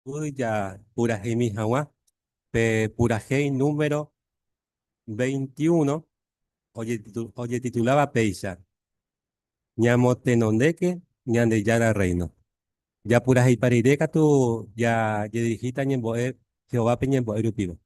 Japuraheimi hag̃ua pe purahéi número 21 ojetituláva péicha, Ñamotenondéke Ñandejára Rréino. Japuraheipa rire katu jajedirihíta ñembo'e Jehovápe ñembo'e rupive.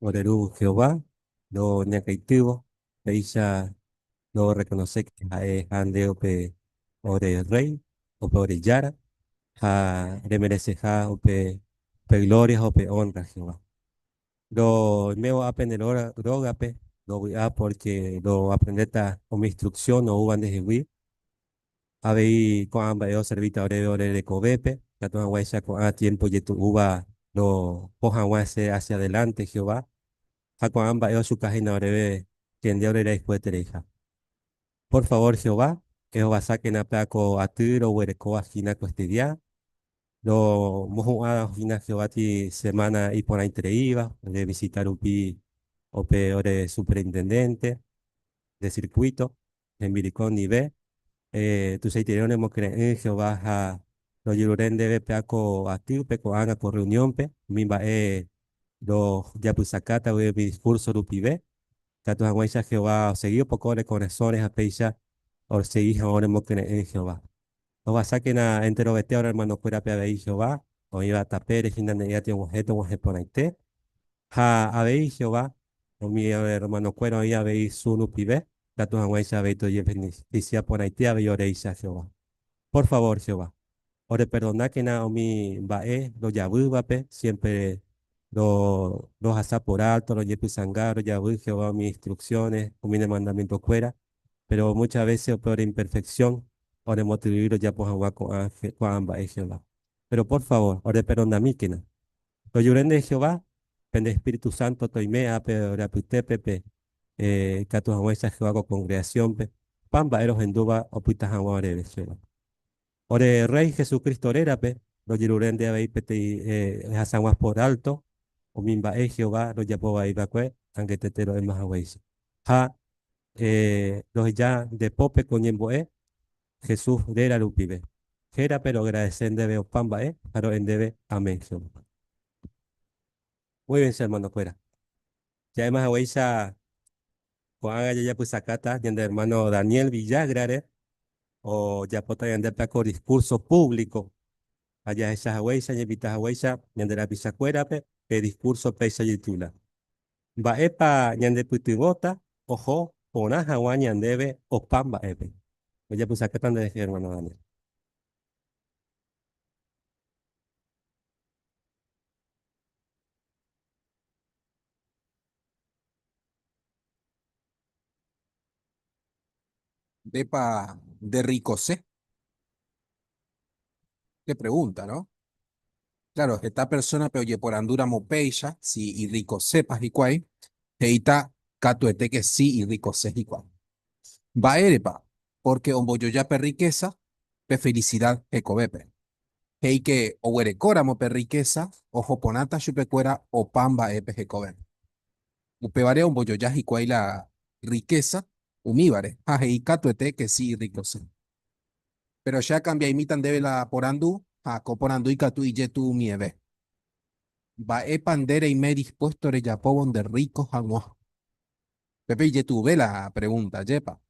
Ore Ru Jehová, roñakãitývo, péicha rorekonose ha'eha nde upe ore Rréi, upe ore Jára, ha remereseha upe glória ha upe ónrra, Jehová. Roimévo ápe nde rógape, rovy'a pórke roaprendéta umi instruksión oúva ndehegui. Avei ko'ã mba'e oservíta oréve ore rekovépe, ikatu hag̃uáicha ko'ã tiémpo ijetu'úva roho hag̃ua hese hacia adelante, Jehová. Ha ko'ã mba'e ochuka hína oréve ke nde orerayhuetereiha. Por favor, Jehová, ehovasákena pe ako aty roguerekóva hína koestediá. Romohu'ã hína Jehová ti semána iporãitereíva, ore visita rupi upe ore superintendénte de sirkuíto. Hembireko ndive, tuichaiterei onemokyre'ỹ Jehová ha rojerure ndéve pe ako atýpe ko'ág̃a ko rreuniónpe, umi mba'e rojapysakátagui umi diskúrso rupive, ikatu hag̃uáicha Jehová osegi opoko ore korasõre ha péicha osegi hag̃ua oremokyre'ỹ Jehová. Ovasákena enterovete ore ermanokuérape avei Jehová, oĩva tapére hína ne'ĩrati og̃uahẽ tog̃uahẽ porãite. Ha avei Jehová, umi ermanokuéra oĩ avei Zoom rupive, ikatu hag̃uáicha avei tojevenefisia porãite avei oréicha Jehová. Por favór Jehová, oreperdonákena umi mba'e rojavývape, siémpre rohasa por álto, roñepysãnga, rojavy Jehová umi instruksiones, umi ne mandamientokuéra. Péro muchas vése upe ore imperfeksión oremotyryry rojapo hag̃ua ko'ã mba'e Jehová. Péro por favór, oreperdonamíkena. Rojure nde Jehová, pende espíritu sánto toime ápe ore apytépe pe ikatu hag̃uáicha Jehová ko kongregasiónpe, opa mba'e rohendúva opyta hag̃ua oréve, Jehová. Ore Rréi Jesucristo rérape, rojerure nde avei peteĩ ehasa hag̃ua por álto umi mba'e Jehová rojapo vai va'ekue. angetete ro'éma haguéicha. Ha roheja nde pópe ko ñembo'e Jesús réra rupive. Hérape roagradece ndéve opa mba'e ha ro'e ndéve amén Jehová. Muy bien che hermano-kuéra. Ja'éma haguéicha ko'ág̃a jajapysakáta ñande hermano Daniel Villagra-re ojapóta ñandépe ko discurso público ha jahecha haguéicha, ñainvita haguéicha ñande rapichakuérape pe discurso péicha jaitula. Mba'épa ñandepytyvõta oho porã hag̃ua ñandéve opa mba'épe? Ojapysakáta nderehe hermano Daniel. Ndépa nde rrikose? Qué pregunta, no? Claro, heta persónape ojeporandúramo péicha, si irrikosépa hikuái, he'íta katuete ke si irrikose hikuái. Mba'érepa? Pórke ombojoja pe rrikésa pe felisidad hekovépe. He'i ke oguerekóramo pe rrikésa oho porãta chupekuéra opa mba'épe hekovépe. Upévare ombojoja hikuái la rrikésa umívare ha he'i katuete ke si irrikose. Péro che akambia'imíta ndéve la porandu ha ko porandu ikatu ijetu'umieve. Mba'épa nde reime dispuésto rejapóvo nde rríko hag̃ua? Pépe ijetu'uve la pregúnta, ajépa?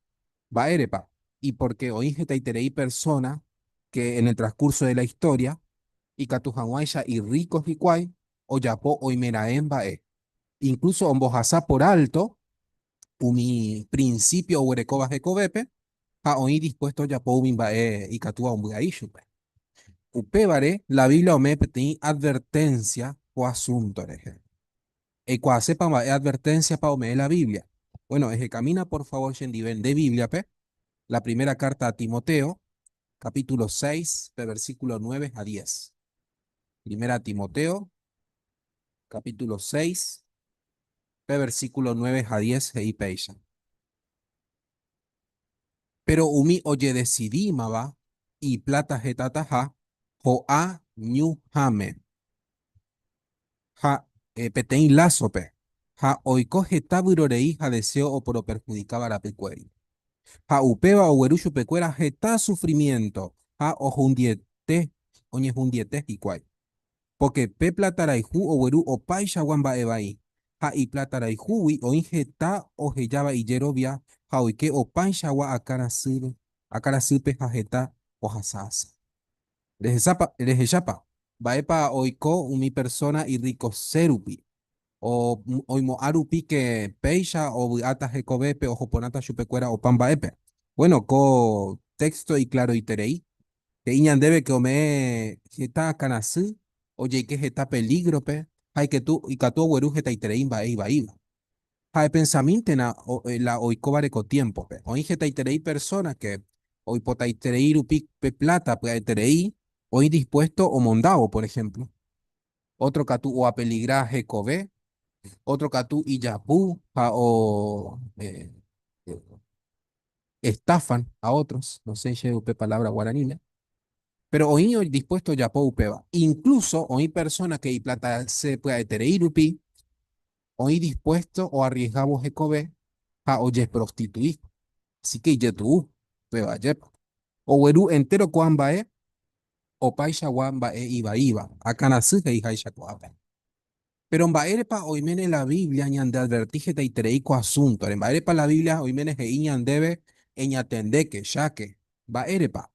Mba'érepa? Y pórke oĩ hetaiterei persóna ke en el transcurso de la historia ikatu hag̃uáicha irríko hikuái ojapo oimeraẽ mba'e. Incluso ombohasa por alto umi principio oguerekóva hekovépe ha oĩ dispuesto ojapo umi mba'e ikatúva ombyai chupe. Upévare la Biblia ome'ẽ peteĩ advertencia ko asunto rehe. Eikuaasépa mba'e adverténsiapa ome'ẽ la Biblia? Bueno, ehekamína por favor chendive nde Bíbliape, la primera carta a Timoteo, capítulo 6, pe versículo 9 ha 10. Primera a Timoteo, capítulo 6, pe versículo 9 ha 10 he'i péicha. Péro umi ojedesidímava ipláta hetataha, ho'a ñuhãme. Ha peteĩ lásope, ha oiko heta vyrorei ha deséo oporoperhudikáva rapykuéri. Ha upéva ogueru chupekuéra heta sufrimiénto ha ohundiete, oñehundiete hikuái. Pórke pe platarayhu ogueru opaichagua mba'e vai, ha iplatarayhúgui oĩ heta ohejáva ijerovia ha oike opaichagua akãrasýpe ha heta ohasa asy. Rehechápa, rehechápa mba'épa oiko umi persóna irrikose rupi, o oimo'ã rupi ke péicha ovy'áta hekovépe oho porãta chupekuéra opa mba'épe? Bueno, ko téxto iklaroiterei. He'i ñandéve ke ome'ẽ heta akãrasy, ojeike heta pelígrope ha iketu ikatu ogueru hetaiterei mba'e ivaíva. Ha epensamíntena la oikóvare ko tiémpope. Oĩ hetaiterei persóna ke oipotaiterei rupi pe pláta pya'eterei oĩ dispuésto omondávo, por ehémplo. Ótro katu oapeligra hekove, ótro katu ijapu ha o estafan a otros, no sé che upe palabra guaraníme, pero oĩ dispuesto ojapo upéva. Incluso oĩ persóna ke iplatase pya'eterei rupi oĩ dispuesto oarriesgávo hekove ha ojeprostitui. Así que ijetu'u upéva, ajépa. Ogueru entéro ko'ã mba'e opaichagua mba'e ivaíva, akãrasy he'iháicha ko'ápe. Péro mba'érepa oiméne la Biblia ñandeadverti hetaiterei ko asúntore? Mba'érepa la Biblia oiméne he'i ñandéve eñatendéke, cháke? Mba'érepa?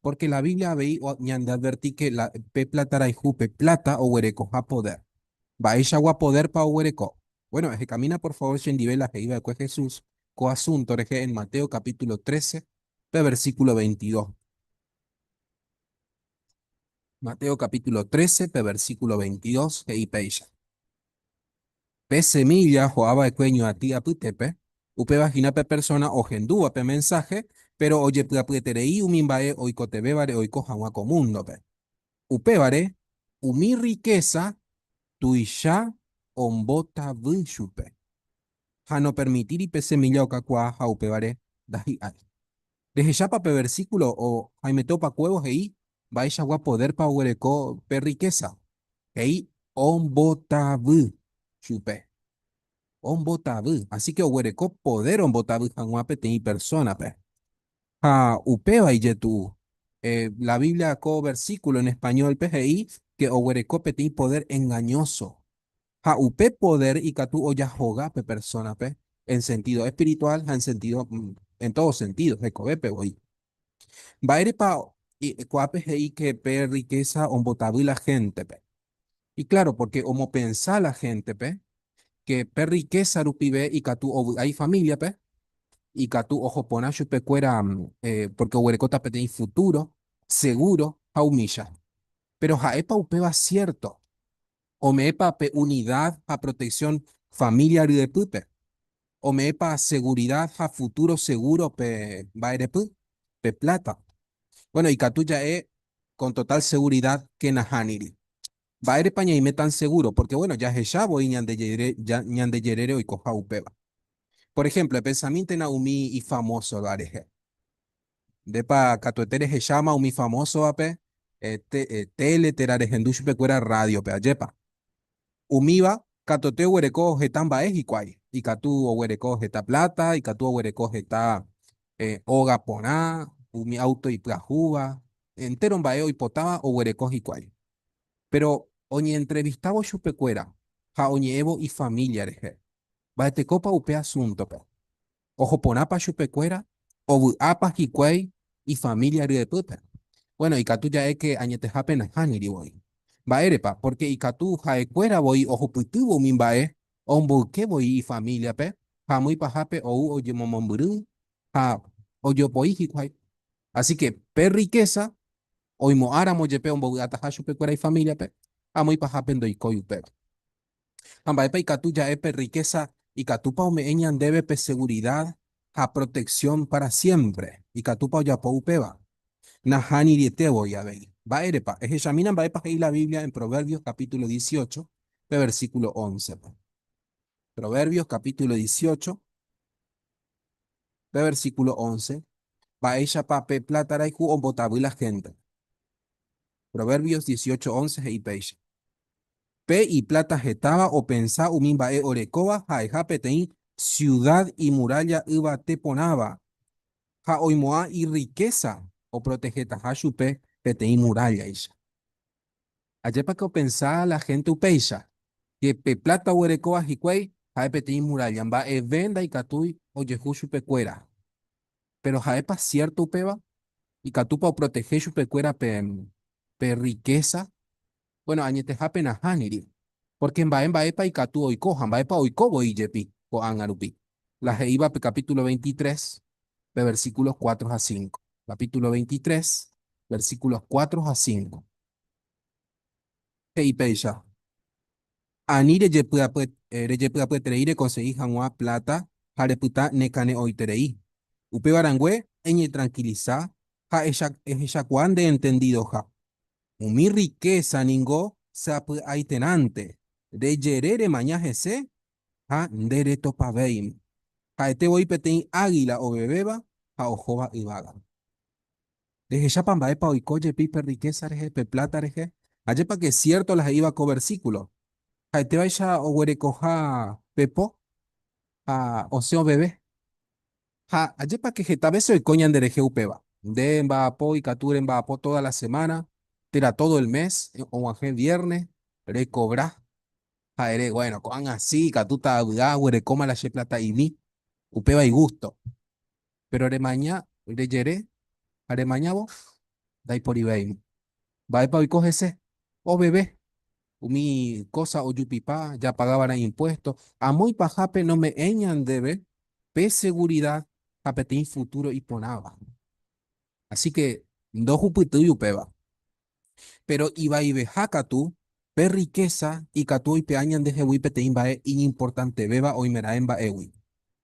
Pórke la Biblia avei ñandeadverti ke la pe platarayhu, pe pláta oguerekoha podér. Mba'eichagua podérpa oguereko? Bueno, ehekamína por favor chendive la he'i va'ekue Jesús ko asúnto rehe en Mateo capítulo 13, pe versículo 22. Mateo capítulo 13, pe versículo 22 he'i péicha. Pe semilla ho'a va'ekue ñoatĩ apytépe, upéva hína pe persóna ohendúva pe mensáhe, péro ojepy'apyeterei umi mba'e oikotevẽvare oiko hag̃ua ko múndope. Upévare, umi rrikésa tuicha ombotavy chupe, ha nopermitíri pe semílla okakuaa ha upévare ndahi'ái. Rehechápa pe versíkulo ohaimete opakuévo he'i mba'eichagua podérpa oguereko pe rrikésa? He'i ombotavy chupe. Ombotavy. Así que oguereko poder ombotavy hag̃ua peteĩ persónape. Ha upéva ijetu'u. La Biblia ko versículo en español-pe he'i ke oguereko peteĩ poder engañoso. Ha upe poder ikatu ojahoga pe persónape en sentido espiritual ha en sentido, en todo sentido, hekovépe voi. Mba'érepa ko'ápe he'i ke pe riqueza ombotavy la héntepe? Y claro, porque omopensa la héntepe ke pe riqueza rupive ikatu ovy'a ifamíliape, ikatu oho porã chupekuéra porque oguerekóta peteĩ futuro seguro ha umícha. Pero ha'épa upéva cierto? Ome'ẽpa pe unidad ha protección familia ryepýpe? Ome'ẽpa seguridad ha futuro seguro pe mba'erepy? Pe plata? Bueno, ikatu ja'e con total seguridad ke nahániri. Mba'érepa ñaime tan seguro? Porque bueno, jahecha voi ñande jere, ñande jerére oikoha upéva. Por ejemplo, epensamíntena umi ifamósova rehe. Ndépa katuete rehecháma umi famósovape téle térã rehendu chupekuéra rrádiope, ajépa? Umíva katuete oguereko heta mba'e hikuái. Ikatu oguereko heta pláta, ikatu oguereko heta óga porã, umi áuto ipyahúva, entéro mba'e oipotáva oguereko hikuái. Péro oñeentrevistávo chupekuéra ha oñe'ẽvo ifamília rehe, mba'etekópa upe asúntope? Oho porãpa chupekuéra? Ovy'ápa hikuái ifamília ryepýpe? Bueno, ikatu ja'e ke añetehápe nahániri voi. Mba'érepa? Pórke ikatu ha'ekuéra voi ohupytývo umi mba'e omboyke voi ifamíliape ha amo ipahápe ou ojemomombyry ha ojopoi hikuái. Así ke pe rrikésa oimo'ãramo jepe ombovy'ataha chupekuéra ifamíliape, amo ipahápe ndoikói upéva. Ha mba'épa ikatu ja'e pe rrikésa ikatúpa ome'ẽ ñandéve pe segurida ha proteksión pára siémpre? Ikatúpa ojapo upéva? Nahániriete voi avei. Mba'érepa? Ehechamína mba'épa he'i la Biblia en Proverbios capítulo 18, pe versículo 11-pe. Proverbios capítulo 18, pe versículo 11, mba'éichapa pe pláta rayhu ombotavy la héntepe. Proverbios 18, 11 he'i péicha. Pe ipláta hetáva opensa umi mba'e orekóva ha'eha peteĩ siuda imurálla yvate porãva, ha oimo'ã irrikésa oprotehetaha chupe peteĩ murállaicha. Ajépa ke opensa la hénte upéicha, ke pe pláta oguerekóva hikuái ha'e peteĩ murálla, mba'eve ndaikatúi ojehu chupekuéra. Péro ha'épa siérto upéva? Ikatúpa oprotehe chupekuéra pe rrikésa? Bueno, añetehápe nahániri, pórke mba'e mba'épa ikatu oiko ha mba'épa oiko voi jepi ko'ág̃a rupi. La he'íva pe capítulo 23, pe versículos 4 ha 5. Capítulo 23, versículos 4 ha 5. He'i péicha, Ani rejepy'apyeterei rekonsegi hag̃ua pláta ha repyta nekane'õiterei. Upéva rangue, eñetrankilisa ha ehechakuaa nde entendidoha. Umi rrikésa ningo sapy'aiterãnte, rejere remaña hese ha nderetopavéima. Ha'ete voi peteĩ águila ovevéva ha ohóva yvágape. Rehechápa mba'épa oiko jepi pe rrikésa rehe, pe pláta rehe? Ajépa ke siérto la he'íva ko versíkulo? Ha'etévaicha oguerekoha pepo ha osẽ oveve. Ha ajépa ke heta vése oiko ñanderehe upéva. Nde mba'apo ikatu remba'apo tóda la semána, térã tódo el mes, og̃uahẽ viérne, rekovra, ha ere, Guéno, ko'ág̃a si ikatúta avy'a, aguerekóma la che plata'imi, upéva igústo. Péro remaña, rejere ha remañávo, ndaiporivéima. Mba'épa oiko hese? Oveve. Umi kósa ojupipa, japaga va'erã impuésto, amo ipahápe nome'ẽi ñandéve pe segurida ha peteĩ futúro iporãva. Así ke ndohupytýi upéva. Péro ivaiveha katu, pe rrikésa ikatu oipe'a ñandehegui peteĩ mba'e iñimportantevéva oimeraẽ mba'égui.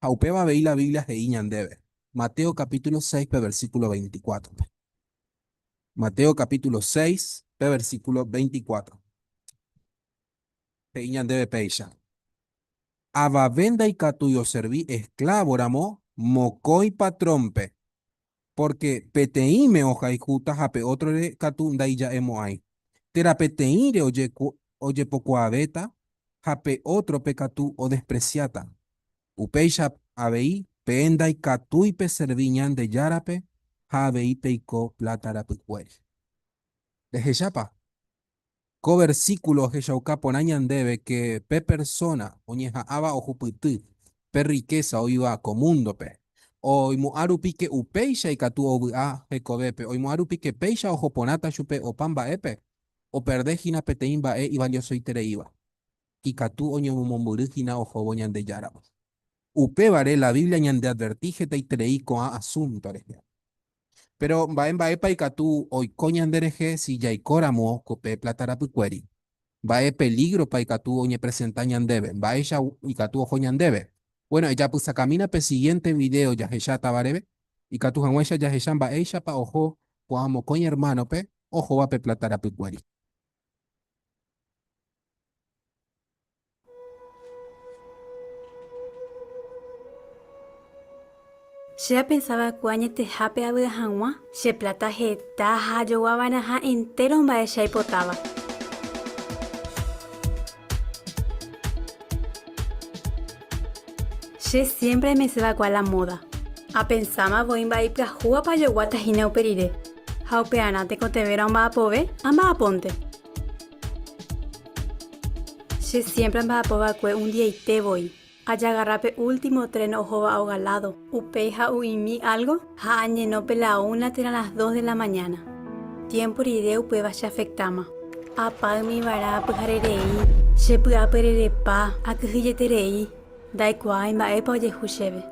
Ha upéva avei la Biblia he'i ñandéve, Mateo capítulo 6 pe versículo 24-pe. Mateo capítulo 6, pe versículo 24. He'i ñandéve péicha, Avave ndaikatúi oservi esklávoramo mokõi patrónpe, pórke peteĩme ohayhúta ha pe ótrore katu ndaija'emo'ãi. Térã peteĩre ojepokuaavéta ha pe ótrope katu odespresiáta. Upéicha avei, peẽ ndaikatúi peservi Ñandejárape ha avei peiko pláta rapykuéri. Rehechápa? Ko versíkulo ohechauka porã ñandéve ke pe persóna oñeha'ãva ohupyty pe rrikésa oĩva ko múndope, oimo'ã rupi ke upéicha ikatu ovy'a hekovépe, oimo'ã rupi ke péicha oho porãta chupe opa mba'épe, operde hína peteĩ mba'e ivaliosoitereíva. Ikatu oñemomombyry hína ohóvo Ñandejáragui. Upévare la Biblia ñandeadverti hetaiterei ko'ã asúnto rehe. Péro mba'e mba'épa ikatu oiko ñanderehe si jaikóramo ko pe pláta rapykuéri? Mba'e pelígropa ikatu oñepresenta ñandéve? Mba'éicha ikatu oho ñandéve? Buéno, ejapysakamína pe sigiénte vidéo jahechátava reve, ikatu hag̃uáicha jahecha mba'éichapa oho ko'ã mokõi ermánope ohóva pe pláta rapykuéri. Che apensa va'ekue añetehápe avy'a hag̃ua, che pláta heta ha ajogua va'erãha entéro mba'e che aipotáva. Che siémpre aimese va'ekue a la móda. Apensáma voi mba'e ipyahúvapa ajoguáta hína upe rire, ha upearã tekotevẽra omba'apove, amba'apónte. Che siémpre amba'apo va'ekue un diaite voi. Ajagarra pe último tren ohóva óga ládo, upéi ha'u'imi álgo ha añeno pe la una térã las dos de la mañána. Tiémpo rire upéva cheafektáma. Apáymi va'erã pyhare rei, che py'apyrerepa, akyhyjeterei, ndaikuaái mba'épa ojehu chéve.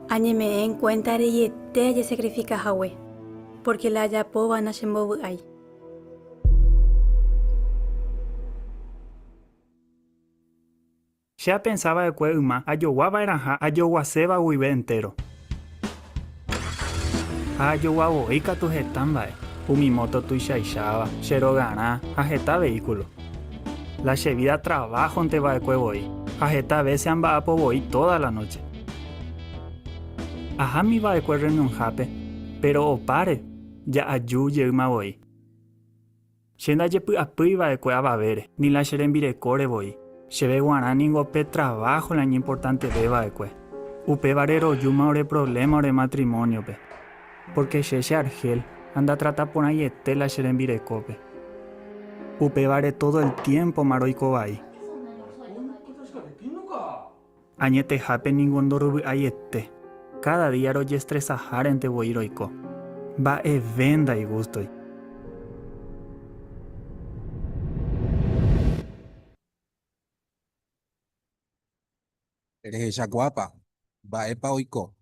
Añeme'ẽ enkuénta reiete ajesakrifika hague, pórke la ajapóva nachembovy'ái. Che apensa va'ekue yma ajogua va'erãha ajoguaséva guive entéro. Ha ajogua voi katu heta mba'e, umi móto tuichaicháva, che rogarã ha heta veíkulo. La che vída traváhonte va'ekue voi, ha heta vése amba'apo voi tóda la nóche. Ahámi va'ekue rreunionhápe, péro opáre ja'aju jeýma voi. Che ndajepy'apýi va'ekue avavére, ni la che rembirekóre voi. Chéve guarã ningo pe traváho la iñimportanteve va'ekue. Upévare rojúma ore provléma ore matrimóniope. Pórke che chearhél ha ndatrataporãiete la che rembirekópe. Upévare tódo el tiémpoma roiko vai. Añetehápe ningo ndorovy'aiete, káda día rojestresahárente voi roiko. Mba'eve ndaigústoi. Rehechakuaápa mba'épa oiko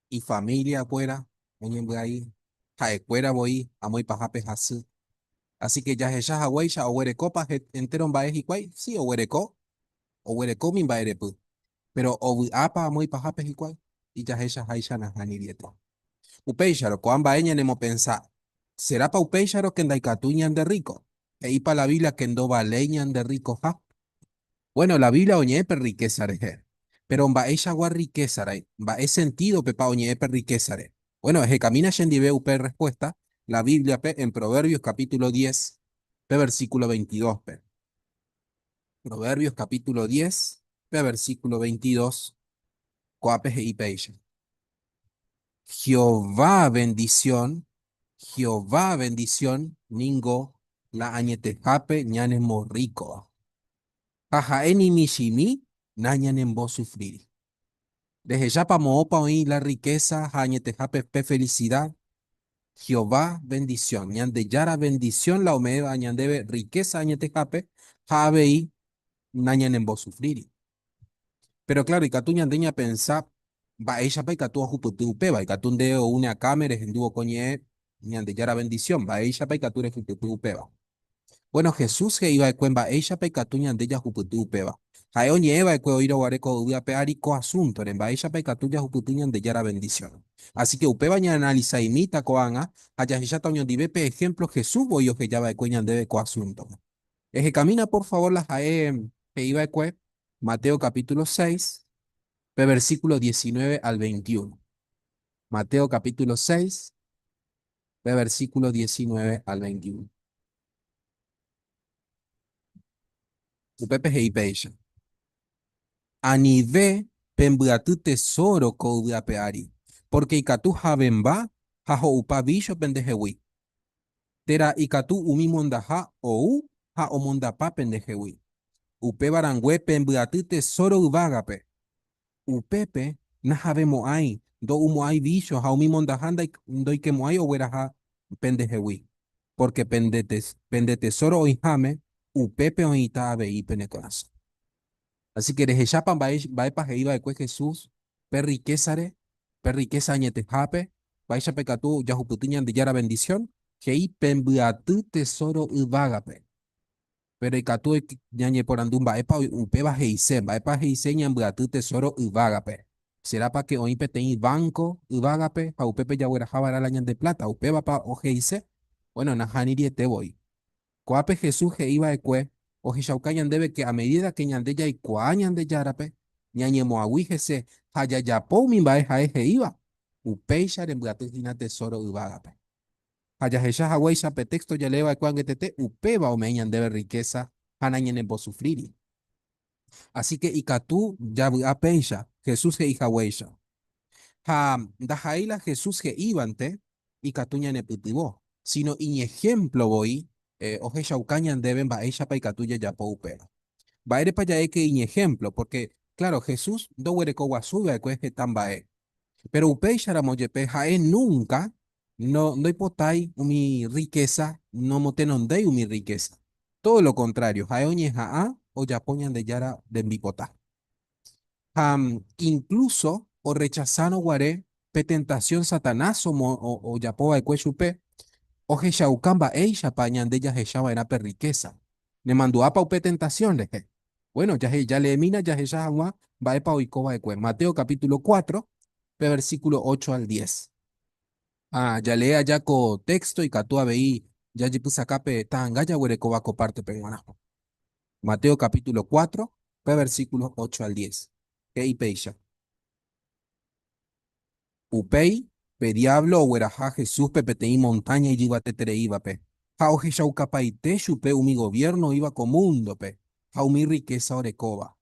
ifamiliakuéra oñembyai, ha'ekuéra voi amo ipahápe hasy. Así ke jahecha haguéicha oguerekópa entéro mba'e hikuái? Si oguereko, oguereko umi mba'erepy. Péro ovy'ápa amo ipahápe hikuái? Ijahechaháicha nahániriete. Upéicharõ, ko'ã mba'e ñanemopensa, Serápa upéicharõ ke ndaikatúi ñanderríko? He'ípa la Biblia ke ndovaléi ñanderrikoha? Bueno, la Biblia oñe'ẽ pe rrikésa rehe. Péro mba'eichagua rrikésarai? Mba'e sentídopepa oñe'ẽ pe rrikésare? Bueno, ehekamína chendive upe rrespuésta la Bíbliape en Proverbios capítulo 10, pe versículo 22-pe. Proverbios capítulo 10, pe versículo 22, ko'ápe he'i péicha, Jehová vendisión, Jehová vendisión ningo la añetehápe ñanemorríkova, ha ha'e ni michĩmi nañanembosufríri. Rehechápa moõpa oĩ la rrikésa ha añetehápe pe felisida? Jehová vendisión, Ñandejára vendisión la ome'ẽva ñandéve rrikésa añetehápe ha avei nañanembosufríri. Péro kláro, ikatu ñande ñapensa mba'éichapa ikatu ohupyty upéva. Ikatu nde ou ne akãme rehendúvo ko ñe'ẽ Ñandejára vendisión, mba'éichapa ikatu rehupyty upéva. Bueno, Jesús he'i va'ekue mba'éichapa ikatu ñande jahupyty upéva. Ha'e oñe'ẽ va'ekue oĩrõ guare ko yvy ape ári ko asúntore, mba'éichapa ikatu jahupyty Ñandejára vendisión. Así ke upéva ñaanalisaimíta ko'ág̃a ha jahecháta oñondive pe ehémplo Jesús voi oheja va'ekue ñandéve ko asúntope. Ehekamína por favór la ha'e he'i va'ekue Mateo capítulo 6, pe versículo 19 al 21. Mateo capítulo 6, pe versículo 19 al 21. Upépe he'i péicha, Anive pembyaty tesóro ko yvy ape ári, pórke ikatu havẽmba ha ho'upa vícho pendehegui, térã ikatu umi mondaha ou ha omondapa pendehegui. Upéva rangue pembyaty tesóro yvágape. Upépe nahavemo'ãi, ndo'umo'ãi vícho ha umi mondaha ndoikemo'ãi ogueraha pendehegui, pórke pende tesóro oĩháme, upépe oĩta avei pene korasõ. Así ke rehechápa mba'épa he'i va'ekue Jesús pe rrikésare, pe rrikésa añetehápe, mba'éichapa ikatu jahupyty Ñandejára vendisión? He'i pembyaty tesóro yvágape. Péro ikatu ñañeporandu mba'épa upéva he'ise, mba'épa he'ise ñambyaty tesóro yvágape. Serápa ke oĩ peteĩ vánko yvágape ha upépe jagueraha va'erã la ñande pláta? Upévapa he'ise? Bueno, nahániriete voi. Ko'ápe Jesús he'i va'ekue ohechauka ñandéve ke a medida ke ñande jaikuaa Ñandejárape, ñañemoag̃ui hese ha jajapo umi mba'e ha'e he'íva, upéicha rembyaty hína tesóro yvágape. Ha jahecha haguéicha pe téxto jalee va'ekue angetete, upéva ome'ẽ ñandéve rrikésa ha nañanembosufríri. Así ke ikatu javy'a péicha, Jesús he'i haguéicha. Ha ndaha'éi la Jesús he'ívante ikatu ñanepytyvõ, síno iñehémplo voi ohechauka ñandéve mba'éichapa ikatu jajapo upéva. Mba'érepa ja'e ke iñehémplo? Pórke, kláro, Jesús ndoguerekoguasúi va'ekue heta mba'e. Péro upéicharamo jepe ha'e núnka No, ndoipotái umi rrikésa, nomotenondéi umi rrikésa. Tódo lo kontrário, ha'e oñeha'ã ojapo Ñandejára rembipota. Ha inklúso orrechasárõ guare pe tentasión Satanás ojapo va'ekue chupe, ohechauka mba'éichapa ñande jahecha va'erã pe rrikésa. Nemandu'ápa upe tentasión rehe? Buéno, jaleemína jahecha hag̃ua mba'épa oiko va'ekue. Mateo kapítulo 4, pe versíkulo 8 al 10. Ha jalee aja ko téxto ikatu avei jajepysaka pe ta'anga jaguerekóva ko pártepe g̃uarã. Mateo capítulo 4, pe versículo 8 al 10, he'i péicha, Upéi pe Diablo ogueraha Jesúspe peteĩ montáña ijyvatetereívape, ha ohechaukapaite chupe umi goviérno oĩva ko múndope ha umi rrikésa orekóva.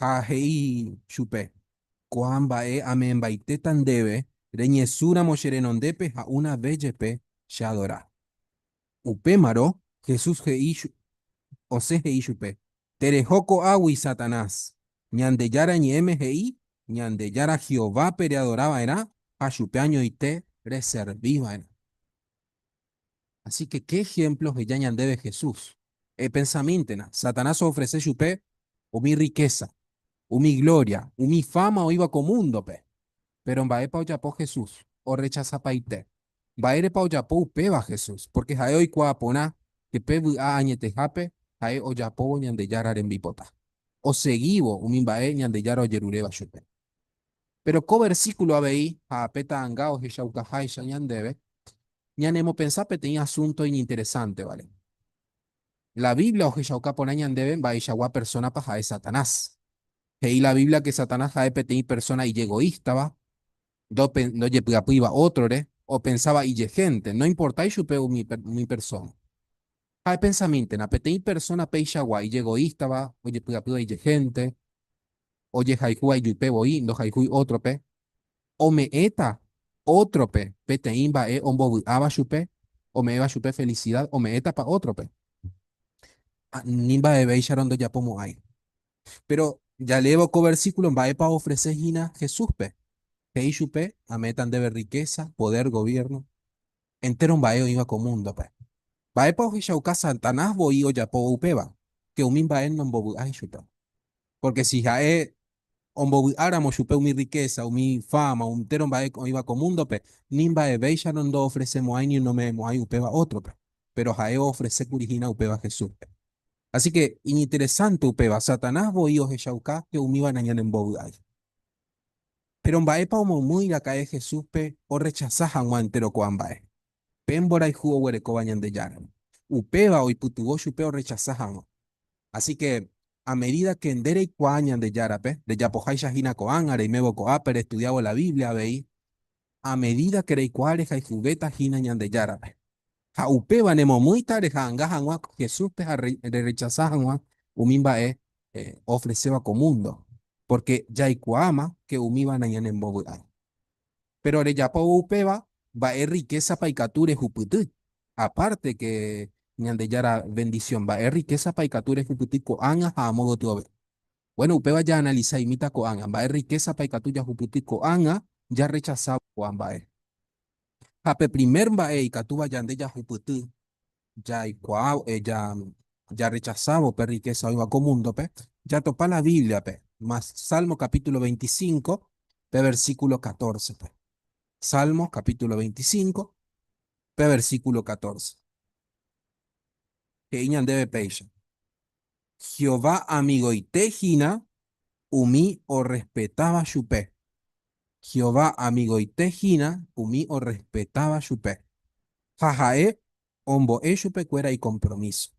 Ha he'i chupe, Ko'ã mba'e ame'ẽmbaitéta ndéve reñesũramo che renondépe ha una ves jepe che adora. Upémarõ Jesús he'i osẽ he'i chupe, Tereho ko'águi, Satanás! Ñandejára Ñe'ẽme he'i, Ñandejára Jehovápe readora va'erã ha chupe añoite reservi va'erã. Así que, ¿qué ejemplo oheja ñandéve Jesús? Epensamíntena, Satanás oofrese chupe umi rrikésa, umi glória, umi fáma oĩva ko múndope. Péro mba'épa ojapo Jesús? Orrechasapaite. Mba'érepa ojapo upéva Jesús? Pórke ha'e oikuaa porã ke pe vy'a añetehápe ha'e ojapóvo Ñandejára rembipota, osegívo umi mba'e Ñandejára ojeruréva chupe. Péro ko versíkulo avei ha pe ta'anga ohechaukaháicha ñandéve, ñanemopensa peteĩ asúnto iñinteresántevare. La Biblia ohechauka porã ñandéve mba'eichagua persónapa ha'e Satanás. He'i la Biblia ke Satanás ha'e peteĩ persóna ijegoístava, ndojepy'apýiva ótrore, opensáva ijehénte, noimportái chupe umi persóna. Ha epensamíntena, peteĩ persóna peichagua ijegoístava, ojepy'apýva ijehénte, ojehayhúva ijupe voi, ndohayhúi ótrope, ome'ẽta ótrope peteĩ mba'e ombovy'áva chupe, ome'ẽva chupe felisidad, ome'ẽtapa ótrope? Ni mba'evéicharõ ndojapomo'ãi. Péro jaleévo ko versíkulo mba'épa oofrese hína Jesúspe, he'i chupe, Ame'ẽta ndéve rrikésa, podér, goviérno, entéro mba'e oĩva ko múndope. Mba'épa ohechauka Satanás voi ojapóvo upéva? Ke umi mba'e nombovy'ái chupe. Pórke si ha'e ombovy'áramo chupe umi rrikésa, umi fáma, entéro mba'e oĩva ko múndope, ni mba'evéicharõ ndoofresemo'ãi ni nome'ẽmo'ãi upéva ótrope. Péro ha'e oofrese kuri hína upéva Jesúspe. Así ke iñinteresánte upéva, Satanás voi ohechauka ke umíva nañanembovy'ái. Péro mba'épa omomýi raka'e Jesúspe orrechasa hag̃ua entéro ko'ã mba'e? Pe mborayhu oguerekóva Ñandejárare. Upéva oipytyvõ chupe orrechasa hag̃ua. Así ke, a medida ke nde reikuaa Ñandejárape, rejapoháicha hína ko'ág̃a reimévo ko'ápe restudiávo la Biblia avei, a medida ke reikuaa rehayhuvéta hína Ñandejárape. Ha upéva nemomýita reha'anga hag̃ua Jesúspe ha rerrechasa hag̃ua umi mba'e oofreséva ko múndo, pórke jaikuaáma ke umíva nañanembovy'ái. Péro rejapóvo upéva, mba'e rrikésapa ikatu rehupyty? Apárte ke Ñandejára vendisión, mba'e rrikésapa ikatu rehupyty ko'ág̃a ha amo gotyove? Bueno, upéva jaanalisaimíta ko'ág̃a. Mba'e rrikésapa ikatu jahupyty ko'ág̃a jarrechasávo ko'ã mba'e? Ha pe primer mba'e ikatúva ñande jahupyty jaikuaa, jarrechasávo pe rrikésa oĩva ko múndope, jatopa la Bíbliape, Salmo capítulo 25, pe versíkulo 14-pe. Salmo capítulo 25, pe versíkulo 14. He'i ñandéve péicha, Jehová amigoite hína umi orrespetáva chupe. Jehová amigoite hína umi orrespetáva chupe. Ha ha'e ombo'e chupekuéra ikompromíso.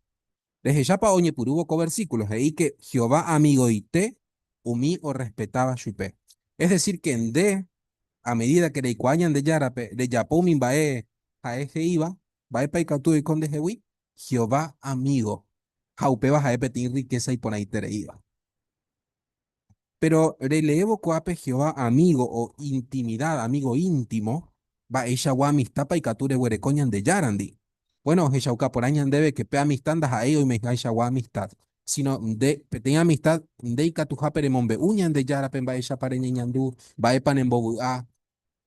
Rehechápa oñepyrũvo ko versíkulo he'i ke Jehová amigoite umi orrespetáva chupe. Es decir ke nde, a medida ke reikuaa Ñandejárape, rejapo umi mba'e ha'e he'íva, mba'épa ikatu oiko ndehegui? Jehová amígo, ha upéva ha'e peteĩ rrikésa iporãitereíva. Péro releévo ko'ápe Jehová amígo o intimidad, amígo íntimo, mba'eichagua amistápa ikatu reguereko Ñandejárandi? Bueno, ohechauka porã ñandéve ke pe amista ndaha'éi oimehaichagua amistad, síno nde peteĩ amistad nde ikatuhápe remombe'u Ñandejárape mba'éichapa reñeñandu, mba'épa nembovy'a,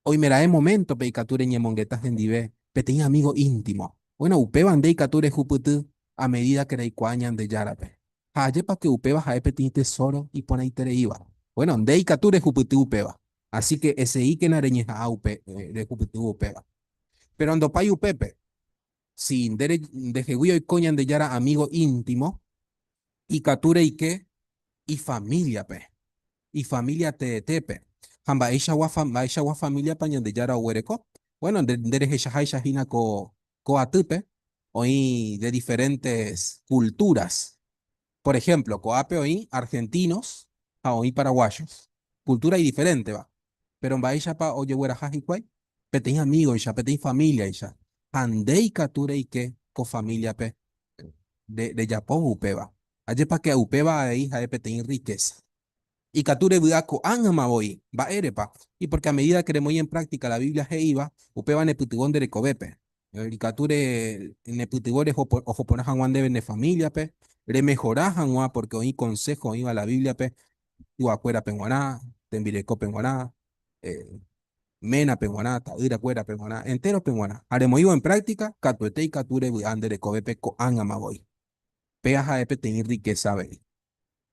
Oimeraẽ moméntope ikatu reñemongeta hendive peteĩ amígo íntimo. Bueno, upéva nde ikatu rehupyty a medida ke reikuaa Ñandejárape. Ha ajépa ke upéva ha'e peteĩ tesóro iporãitereíva. Bueno, nde ikatu rehupyty upéva. Así ke eseíkena reñeha'ã upe rehupytývo upéva. Péro ndopái upépe. Si nde ndehegui oiko Ñandejára amígo íntimo, ikatu reike ifamíliape, ifamília teetépe. Ha mba'eichagua mba'eichagua famíliapa Ñandejára oguereko? Bueno, nde nde rehechaháicha hína ko ko atýpe oĩ de diferentes culturas. Por ejemplo, ko'ápe oĩ argentinos ha oĩ paraguayos. Cultura idiferénteva. Péro mba'éichapa ojegueraha hikuái? Peteĩ amígoicha, peteĩ famíliaicha. Ha nde ikatu reike ko famíliape rejapóvo upéva. Ajépa ke upéva avei ha'e peteĩ rrikésa. Ikatu revy'a ko'ág̃ama voi. Mba'érepa? Y pórke a medída ke remoĩ en práktika la Biblia he'íva, upéva nepytyvõ nde rekovépe. Ikatu nepytyvõ oho porã hag̃ua ndéve ne famíliape, remehora hag̃ua pórke oĩ konsého oĩva la Bíbliape tuakuérape g̃uarã, tembirekópe g̃uarã, ménape g̃uarã, ta'yrakuérape g̃uarã, entérope g̃uarã. Ha remoĩvo en práktika, katuete ikatu revy'a nde rekovépe ko'ág̃ama voi. Péa ha'e peteĩ rrikésa avei.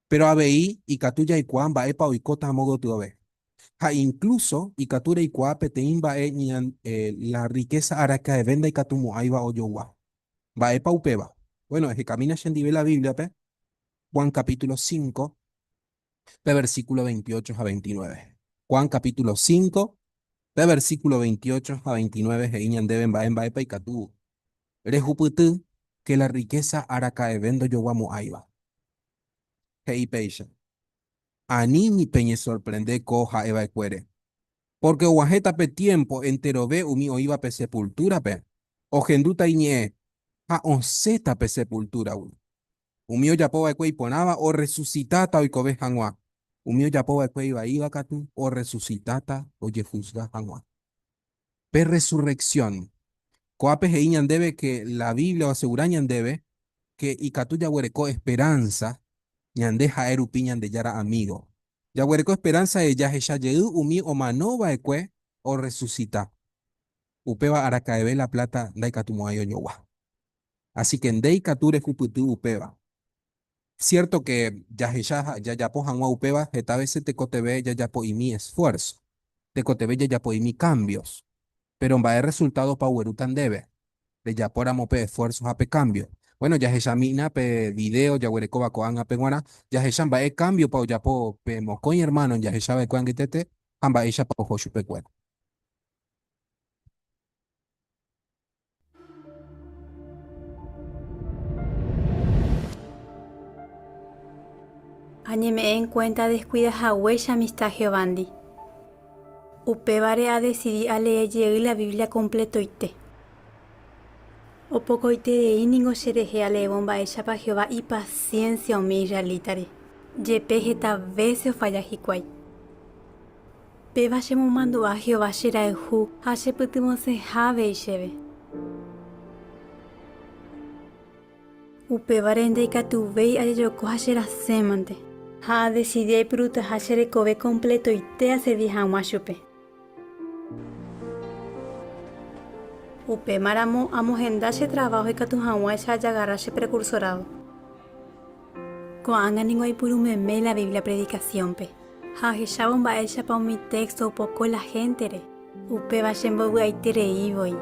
Péro avei ikatu jaikuaa mba'épa oikóta amo gotyove. Ha inklúso ikatu reikuaa peteĩ mba'e la rrikésa araka'eve ndaikatumo'ãiva ojogua. Mba'épa upéva? Bueno, ehekamína chendive la Bíbliape, Juan capítulo 5, pe versículo 28 ha 29. Juan capítulo 5, pe versículo 28 ha 29 he'i ñandéve mba'e mba'épa ikatu rehupyty ke la rrikésa araka'eve ndojoguamo'ãiva. He'i péicha, Ani ni peñesorprende ko ha'e va'ekuére, pórke oguahẽta pe tiémpo enterove umi oĩva pe sepultúrape ohendúta iñe'ẽ ha osẽta pe sepultúragui. Umi ojapo va'ekue iporãva orresusitáta oikove hag̃ua, umi ojapo va'ekue ivaíva katu orresusitáta ojehusga hag̃ua. Pe rresurreksión. Ko'ápe he'i ñandéve ke la Biblia oasegura ñandéve ke ikatu jaguereko esperánsa ñande ha'e rupi Ñandejára amígo. Jaguereko esperánsa de jahecha jey umi omano va'ekue orresusita. Upéva araka'eve la pláta ndaikatumo'ãi ojogua. Así ke nde ikatu rehupyty upéva. Cierto ke jahecha ha jajapo hag̃ua upéva heta vece tekotevẽ jajapo'imi esfuerzo, tekotevẽ jajapo'imi cambios. Péro mba'e resultadopa oguerúta ndéve rejapóramo pe esfuerzo ha pe cambio? Bueno, jahechamína pe video jaguerekóva ko'ág̃ape g̃uarã, jahecha mba'e cambio-pa ojapo pe mokõi hermano jahechava'ekue angetete ha mba'éichapa oho chupekuéra. Añeme'ẽ en cuenta descuida hague che amistad Jehovándi. Upévare adesidi alee jey la Biblia kompletoite. Opokoiterei ningo cherehe aleévo mba'éichapa Jehová ipasiénsia umi israelítare, jepe heta vése ofalla hikuái. Péva chemomandu'a Jehová cherayhu ha chepytyvõseha avei chéve. Upévare ndaikatuvéi ajejoko ha cherasẽmante, ha adesidi aipurutaha che rekove kompletoite aservi hag̃ua chupe. Upémaramo amohenda che traváho ikatu hag̃uáicha ajagarra che prekursorádo. Ko'ág̃a ningo aipuru meme la Biblia predikasiónpe, ha ahechávo mba'éichapa umi téxto opoko la héntere, upéva chembovy'aiterei voi.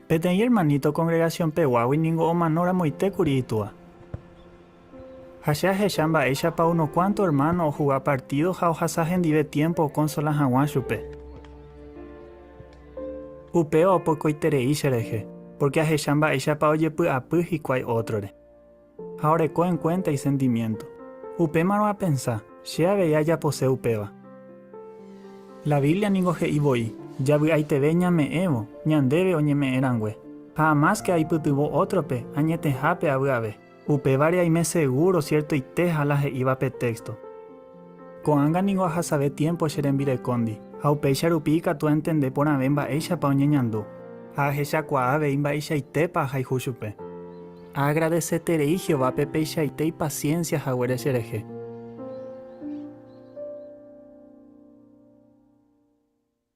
Peteĩ ermaníto kongregasionpeguágui ningo omano ramoite kuri itúa. Ha che ahecha mba'éichapa uno kuánto ermáno ohuga partído ha ohasa hendive tiémpo okonsola hag̃ua chupe. Upéva opokoiterei cherehe, pórke ahecha mba'éichapa ojepy'apy hikuái ótrore. Ha oreko enkuénta isentimiénto. Upémarõ apensa, che avei ajapose upéva. La Biblia ningo he'i voi, Javy'aiteve ñame'ẽvo, ñandéve oñeme'ẽ rangue. Ha amáske aipytyvõ ótrope, añetehápe avy'ave. Upévare aime segúro siertoiteha la he'íva pe téxto. Ko'ág̃a ningo ahasave tiémpo che rembirekóndi, ha upéicha rupi ikatu antende porãve mba'éichapa oñeñandu, ha ahechakuaa avei mba'eichaitépa ahayhu chupe. Aagradeseterei Jehovápe peichaite ipasiénsia haguére cherehe.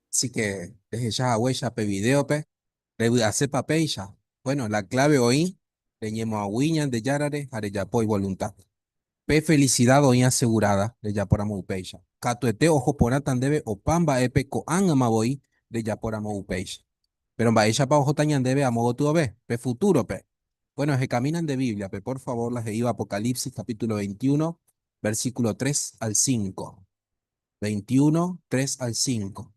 Así que rehecha haguéicha pe vidéope, revy'asépa péicha? Bueno, la clave oĩ reñemoag̃ui Ñandejárare ha rejapo ivoluntad. Pe felicidad oĩ asegurada rejapóramo upéicha. Katuete oho porãta ndéve opa mba'épe ko'ág̃ama voi rejapóramo upéicha. Péro mba'éichapa ohóta ñandéve amo gotyove, pe futúrope? Bueno, ehekamína nde Bíbliape, por favor, la he'íva Apocalipsis capítulo 21, versículo 3 al 5. 21, 3 al 5.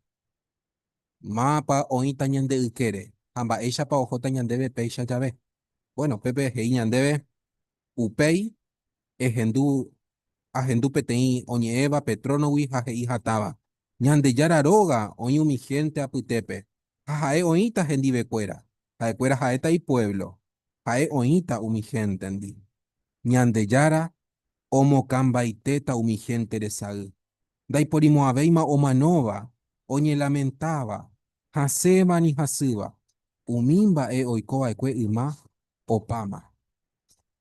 Mávapa oĩta ñande ykére ha mba'éichapa ohóta ñandéve péicha jave? Bueno, pépe he'i ñandéve, Upéi ehendu ahendu peteĩ oñe'ẽva pe trónogui ha he'i hatãva, Ñandejára róga oĩ umi hénte apytépe, ha ha'e oĩta hendivekuéra, ha'ekuéra ha'éta ipuévlo, ha'e oĩta umi héntendi. Ñandejára omokãmbaitéta umi hénte resay. Ndaiporimo'ãvéima omanóva, oñelamentáva, hasẽva ni hasýva. Umi mba'e oiko va'ekue yma opáma.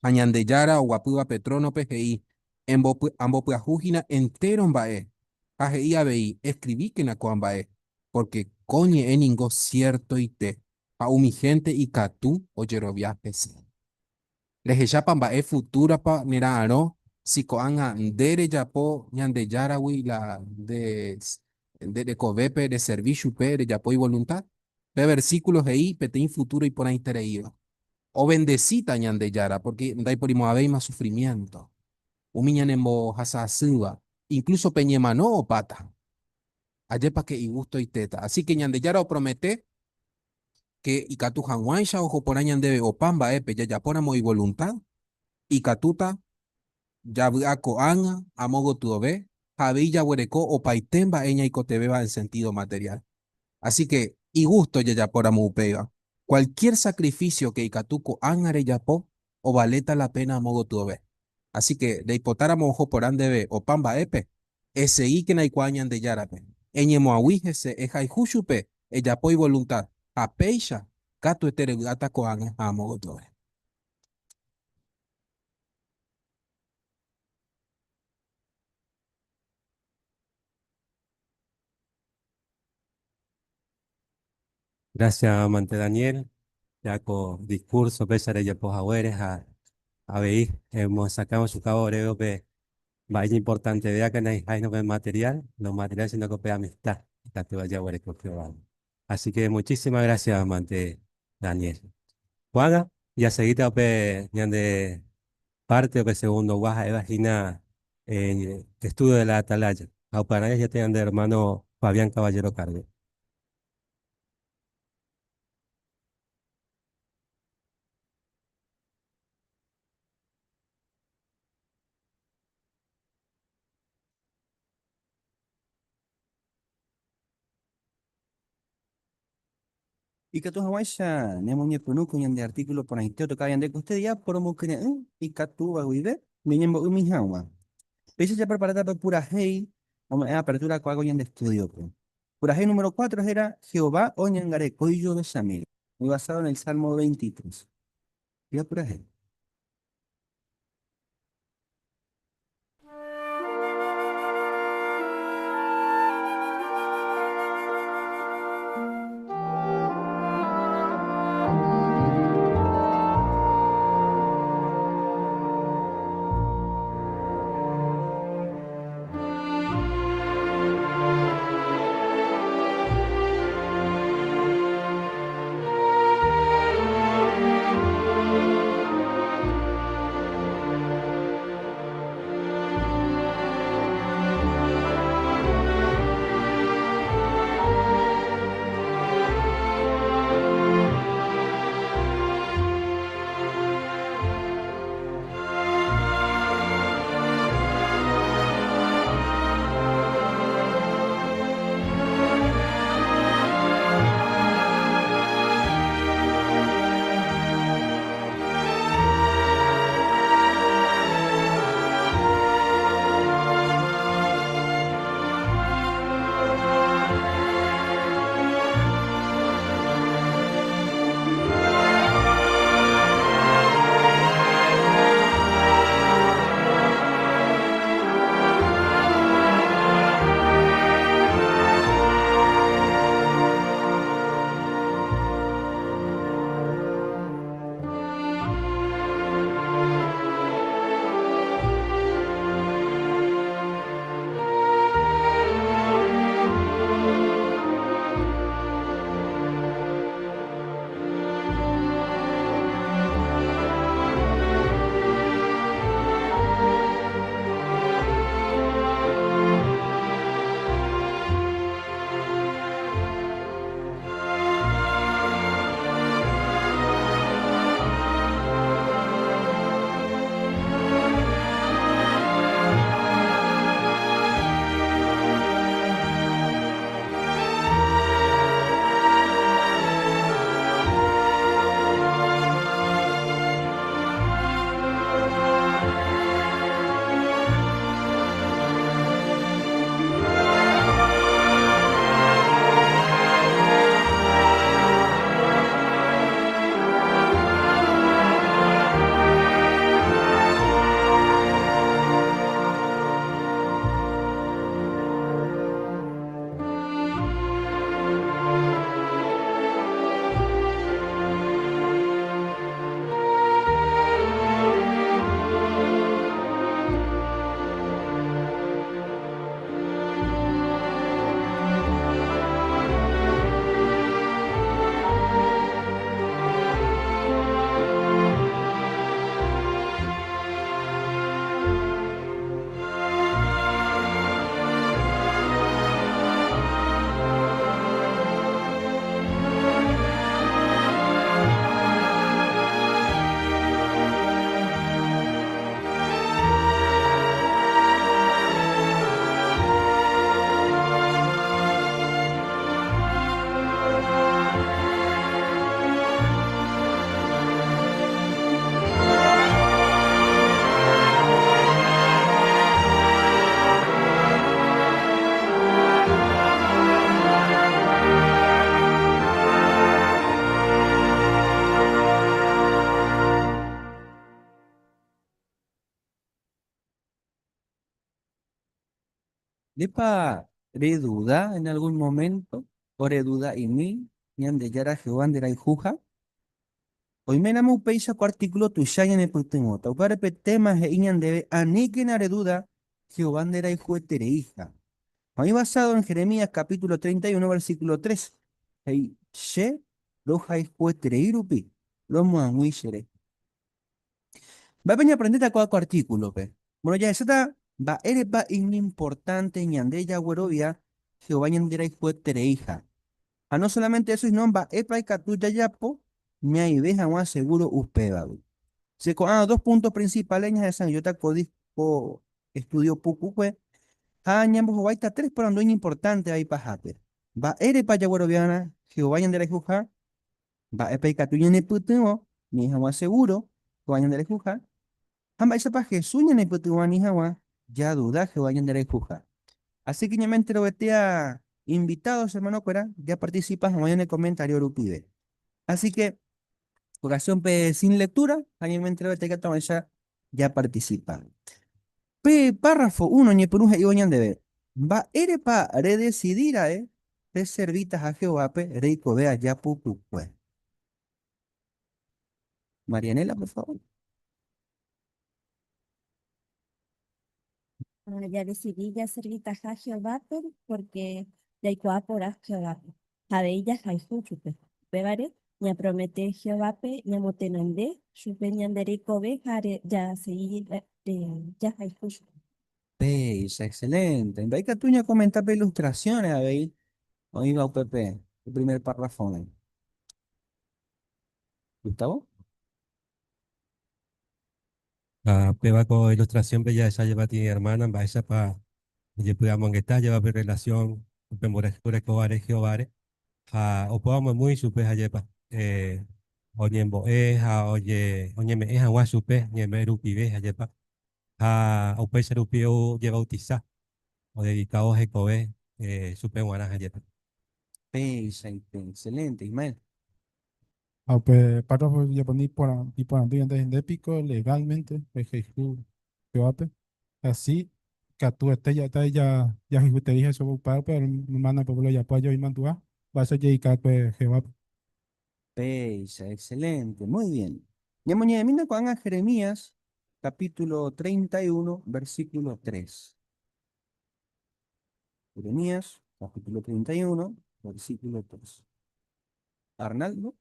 Ha Ñandejára oguapýva pe trónope he'i, Ambopyahu hína entéro mba'e. Ha he'i avei, Eskrivíkena ko'ã mba'e, pórke ko ñe'ẽ ningo siertoite ha umi hénte ikatu ojerovia hese. Rehechápa mba'e futúrapa nera'arõ si ko'ág̃a nde rejapo Ñandejáragui la nde nde rekovépe reservi chupe rejapo ivoluntad? Pe versíkulo he'i peteĩ futúro iporãitereíva. Ovendesíta Ñandejára pórke ndaiporimo'ãvéima sufrimiénto, umi ñanembohasa asýva, inklúso pe ñemano opáta. Ajépa ke igustoitéta. Así ke Ñandejára opromete ke ikatu hag̃uáicha oho porã ñandéve opa mba'épe jajapóramo ivoluntad, ikatúta javy'a ko'ág̃a amo gotyove ha avei jaguereko opaite mba'e ñaikotevẽva en sentido material. Así que igusto jajapóramo upéva. Cualquier sacrificio que ikatu ko'ág̃a rejapo ovaléta la pena amo gotyove. Así que reipotáramo oho porã ndéve opa mba'épe, esegíkena eikuaa Ñandejárape, eñemoag̃ui hese, ehayhu chupe, ejapo ivoluntad, ha péicha katuete revy'áta ko'ág̃a ha amo gotyove. Gracias, amante Daniel, ya ko discurso péicha rejapo haguére ha avei emosakãvo chukávo oréve pe mba'e iñimportantevéva que ndaijái pe material, lo material sino que pe amistad ikatúva jaguereko Jehovándi. Así que muchísimas gracias, amante Daniel. Ko'ág̃a jaseguíta upe ñande parte upe segundogua ha'éva hína estudio de la atalaya. Ha upearã jajete ñande hermano Fabián Caballero Cardio. Ikatu hag̃uáicha ñamoñepyrũ ko ñande artículo porãite otokáva ñande kostedia poromokyre'ỹ ikatúva guive ñañembo'ymi hag̃ua. Péicha japreparáta pe purahéi ome'ẽ apertura ko'ã ko ñande estudio-pe. Purahéi número cuatro héra Jehová oñangareko ijovechamíre, oĩ basado en el Salmo 23. Japurahéi. Ndépa reduda en algún momento o reduda'imi Ñandejára Jehová nderayhuha? Oiméramo upéicha ko artíkulo tuicha ñanepytyvõta. Upévare pe téma he'i ñandéve aníkena reduda Jehová nderayhuetereiha. Ha oĩ basado en Jeremías capítulo 31 versículo 3, he'i, Che rohayhueterei rupi, romoag̃ui cherehe. Mba'épa ñaaprendéta ko'ã ko artíkulope? Bueno, jahecháta mba'érepa iñimportánte ñande jaguerovia Jehová ñanderayhuetereiha. Ha no solamente eso, sino mba'épa ikatu jajapo ñaĩve hag̃ua segúro upévagui. Che ko'ã dos puntos principales ñahesa'ỹijóta ko ko estudio pukukue ha ñambohováita tres porandu iñimportánteva ipahápe. Mba'érepa jagueroviárã Jehová ñanderayhuha? Mba'épa ikatu ñanepytyvõ ñaĩ hag̃ua seguro Jehová ñanderayhuha? Ha mba'éichapa Jesús ñanepytyvõ ani hag̃ua jaduda Jehová ñanderayhuha? Así que ñamenterovetea invitados hermanokuéra japarticipa hag̃ua ñane comentario rupive. Así que ocasión-pe sin lectura ha ñamenterovete ikatu hag̃uáicha japarticipa. Pe párrafo uno oñepyrũ he'ívo ñandéve, Mba'érepa redesidi ra'e reservitaha Jehovápe reikove aja pukukue? Marianela, por favor. Jadesidi jaservitaha Jehovápe pórke jaikuaa porã Jehovápe ha avei jahayhu chupe. Upévare ñapromete Jehovápe ñamotenonde chupe ñande rekove ha jasegi jahayhu chupe. Péicha, excelente. Mba'e ikatu ñakomenta pe ilustrasiõre avei oĩva upépe pe primer párrafo-me? Gustavo? Ha péva ko ilustración-pe jahecha jepati hermana mba'éichapa ojepy'amongeta jeva pe relación upe mborayhu orekóvare Jehováre ha opáva omomýi chupe ha jepa oñembo'e ha oñeme'ẽ hag̃ua chupe ñe'ẽ rupive ha jepa ha upéicha rupi ojebautisa odedikávo hekove chupe g̃uarã ha jepa. Péichaite, excelente, Ismael. Ha upe párrafo ojapóne iporãndy ñande nde piko legalmente rehayhu Jehovápe. Ha si, katuete ja'éta jahayhueterei hese upéva hermana pueblo ojapo aja oimandu'a mba'éicha ojeika va'ekue Jehovápe. Péicha, excelente, muy bien. Ñamoñe'ẽmína ko'ág̃a Jeremías capítulo 31, versículo 3. Jeremías capítulo 31, versículo 3. Arnaldo.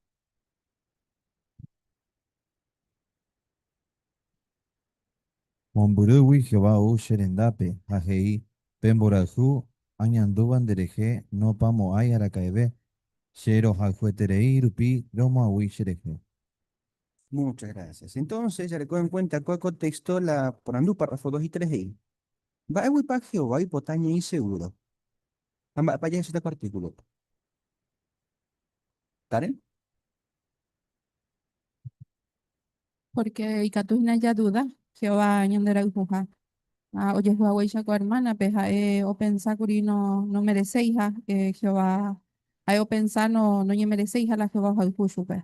Mombyrýgui Jehová ou che rendápe ha he'i, Pe mborayhu añandúva nderehe nopamo'ãi araka'eve, che rohayhueterei rupi romoag̃ui cherehe. Muchas gracias. Entonces, jareko en cuenta ko contexto la porandu párrafo 2 y 3 he'i, Mba'éguipa Jehová oipota ñeĩ seguro? Ha mba'épa jahecháta ko artículope? Karen? Pórke ikatu hína jaduda Jehová ñanderayhuha. Ha ojehu haguéicha ko ermánape, ha'e opensa kuri nomereseiha Jehová, ha'e opensa noñemereseiha la Jehová ohayhu chupe.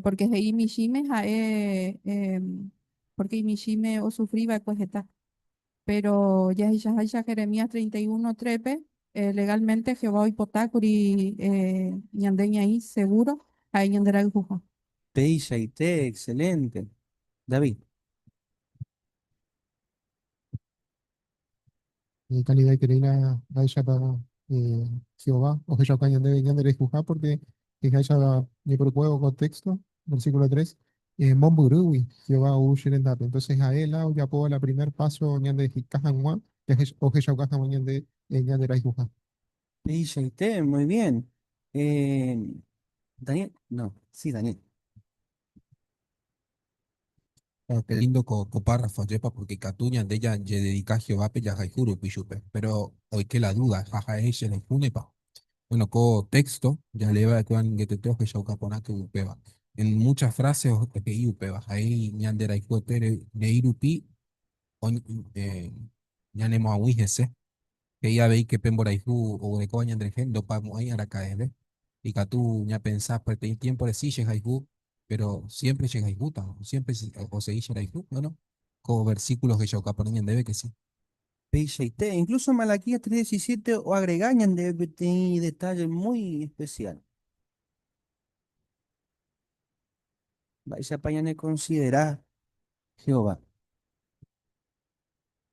Pórke he'i michĩme ha'e, pórke imichĩme osufri va'ekue heta. Péro jahechaháicha Jeremías 31, 3-pe, legálmente Jehová oipota kuri ñande ñaĩ segúro ha'e ñanderayhuha. Peichaite, excelente. David. Calidad la la Jehová ohechauka ñandéve ñanderayhuha porque he'iháicha ñepyrũkuévo ko texto, versículo 3, mombyrýgui Jehová ou che rendápe. Entonces ha'e la ojapóva la primer paso ñandeheka hag̃ua ohechauka hag̃ua ñande ñanderayhuha. Peichaite, muy bien. Daniel, no, sí, Daniel. Ah, qué lindo ko, ko párrafo ajépa, porque ikatu ñande jajededika Jehovápe jahayhu rupi chupe. Péro oike la duda, ha ha'e cherayhúnepa? Bueno, ko texto jalee va'ekue angetete ohechauka porã ke upéva. En muchas frases he'i upéva, ha'e ñanderayhuete rei rupi ñanemoag̃ui hese. He'i avei ke pe mborayhu oguerekóva ñanderehe ndopamo'ãi araka'eve. Ikatu ñapensa peteĩ tiémpore si chehayhu, péro siémpre chehayhúta, siémpre osegi cherayhu. Bueno, ko versíkulo ohechauka porã ñandéve ke si. Peichaite, incluso Malaquías 3:17 oagrega ñandéve peteĩ detalle muy especial. Mba'éichapa ñanekonsidera Jehová?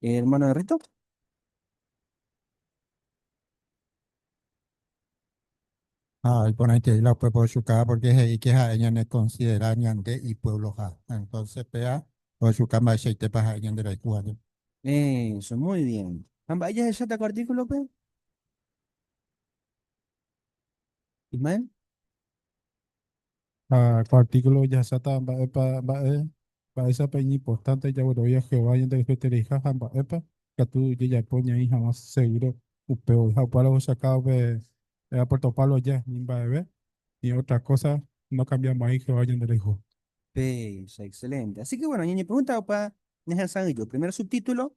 Hermano Rito. Ha iporãiterei la upépe ochuka porque he'i ke ha'e ñanekonsidera ñande ipuebloha. Entonces péa ochuka mba'eichaitépa ha'e ñanderayhu aja. Eso, muy bien. Ha mba'e jahecháta ko artículope? Ismael? Ha ko artículo jahecháta mba'épa mba'e mba'éichapa iñimportánte jaguerovia Jehová ñanderayhuetereiha ha mba'épa ikatu jajapo ñaĩ hag̃ua segúro upévagui. Ha upéva rohechauka upe Puerto Pablo aja, ni mba'eve, ni ótra kósa. Nokambiamo'ãi Jehová ñanderayhu. Péicha, excelente. Así que bueno, ñañepregunta opa ñahesa'ỹijo. Primer subtítulo,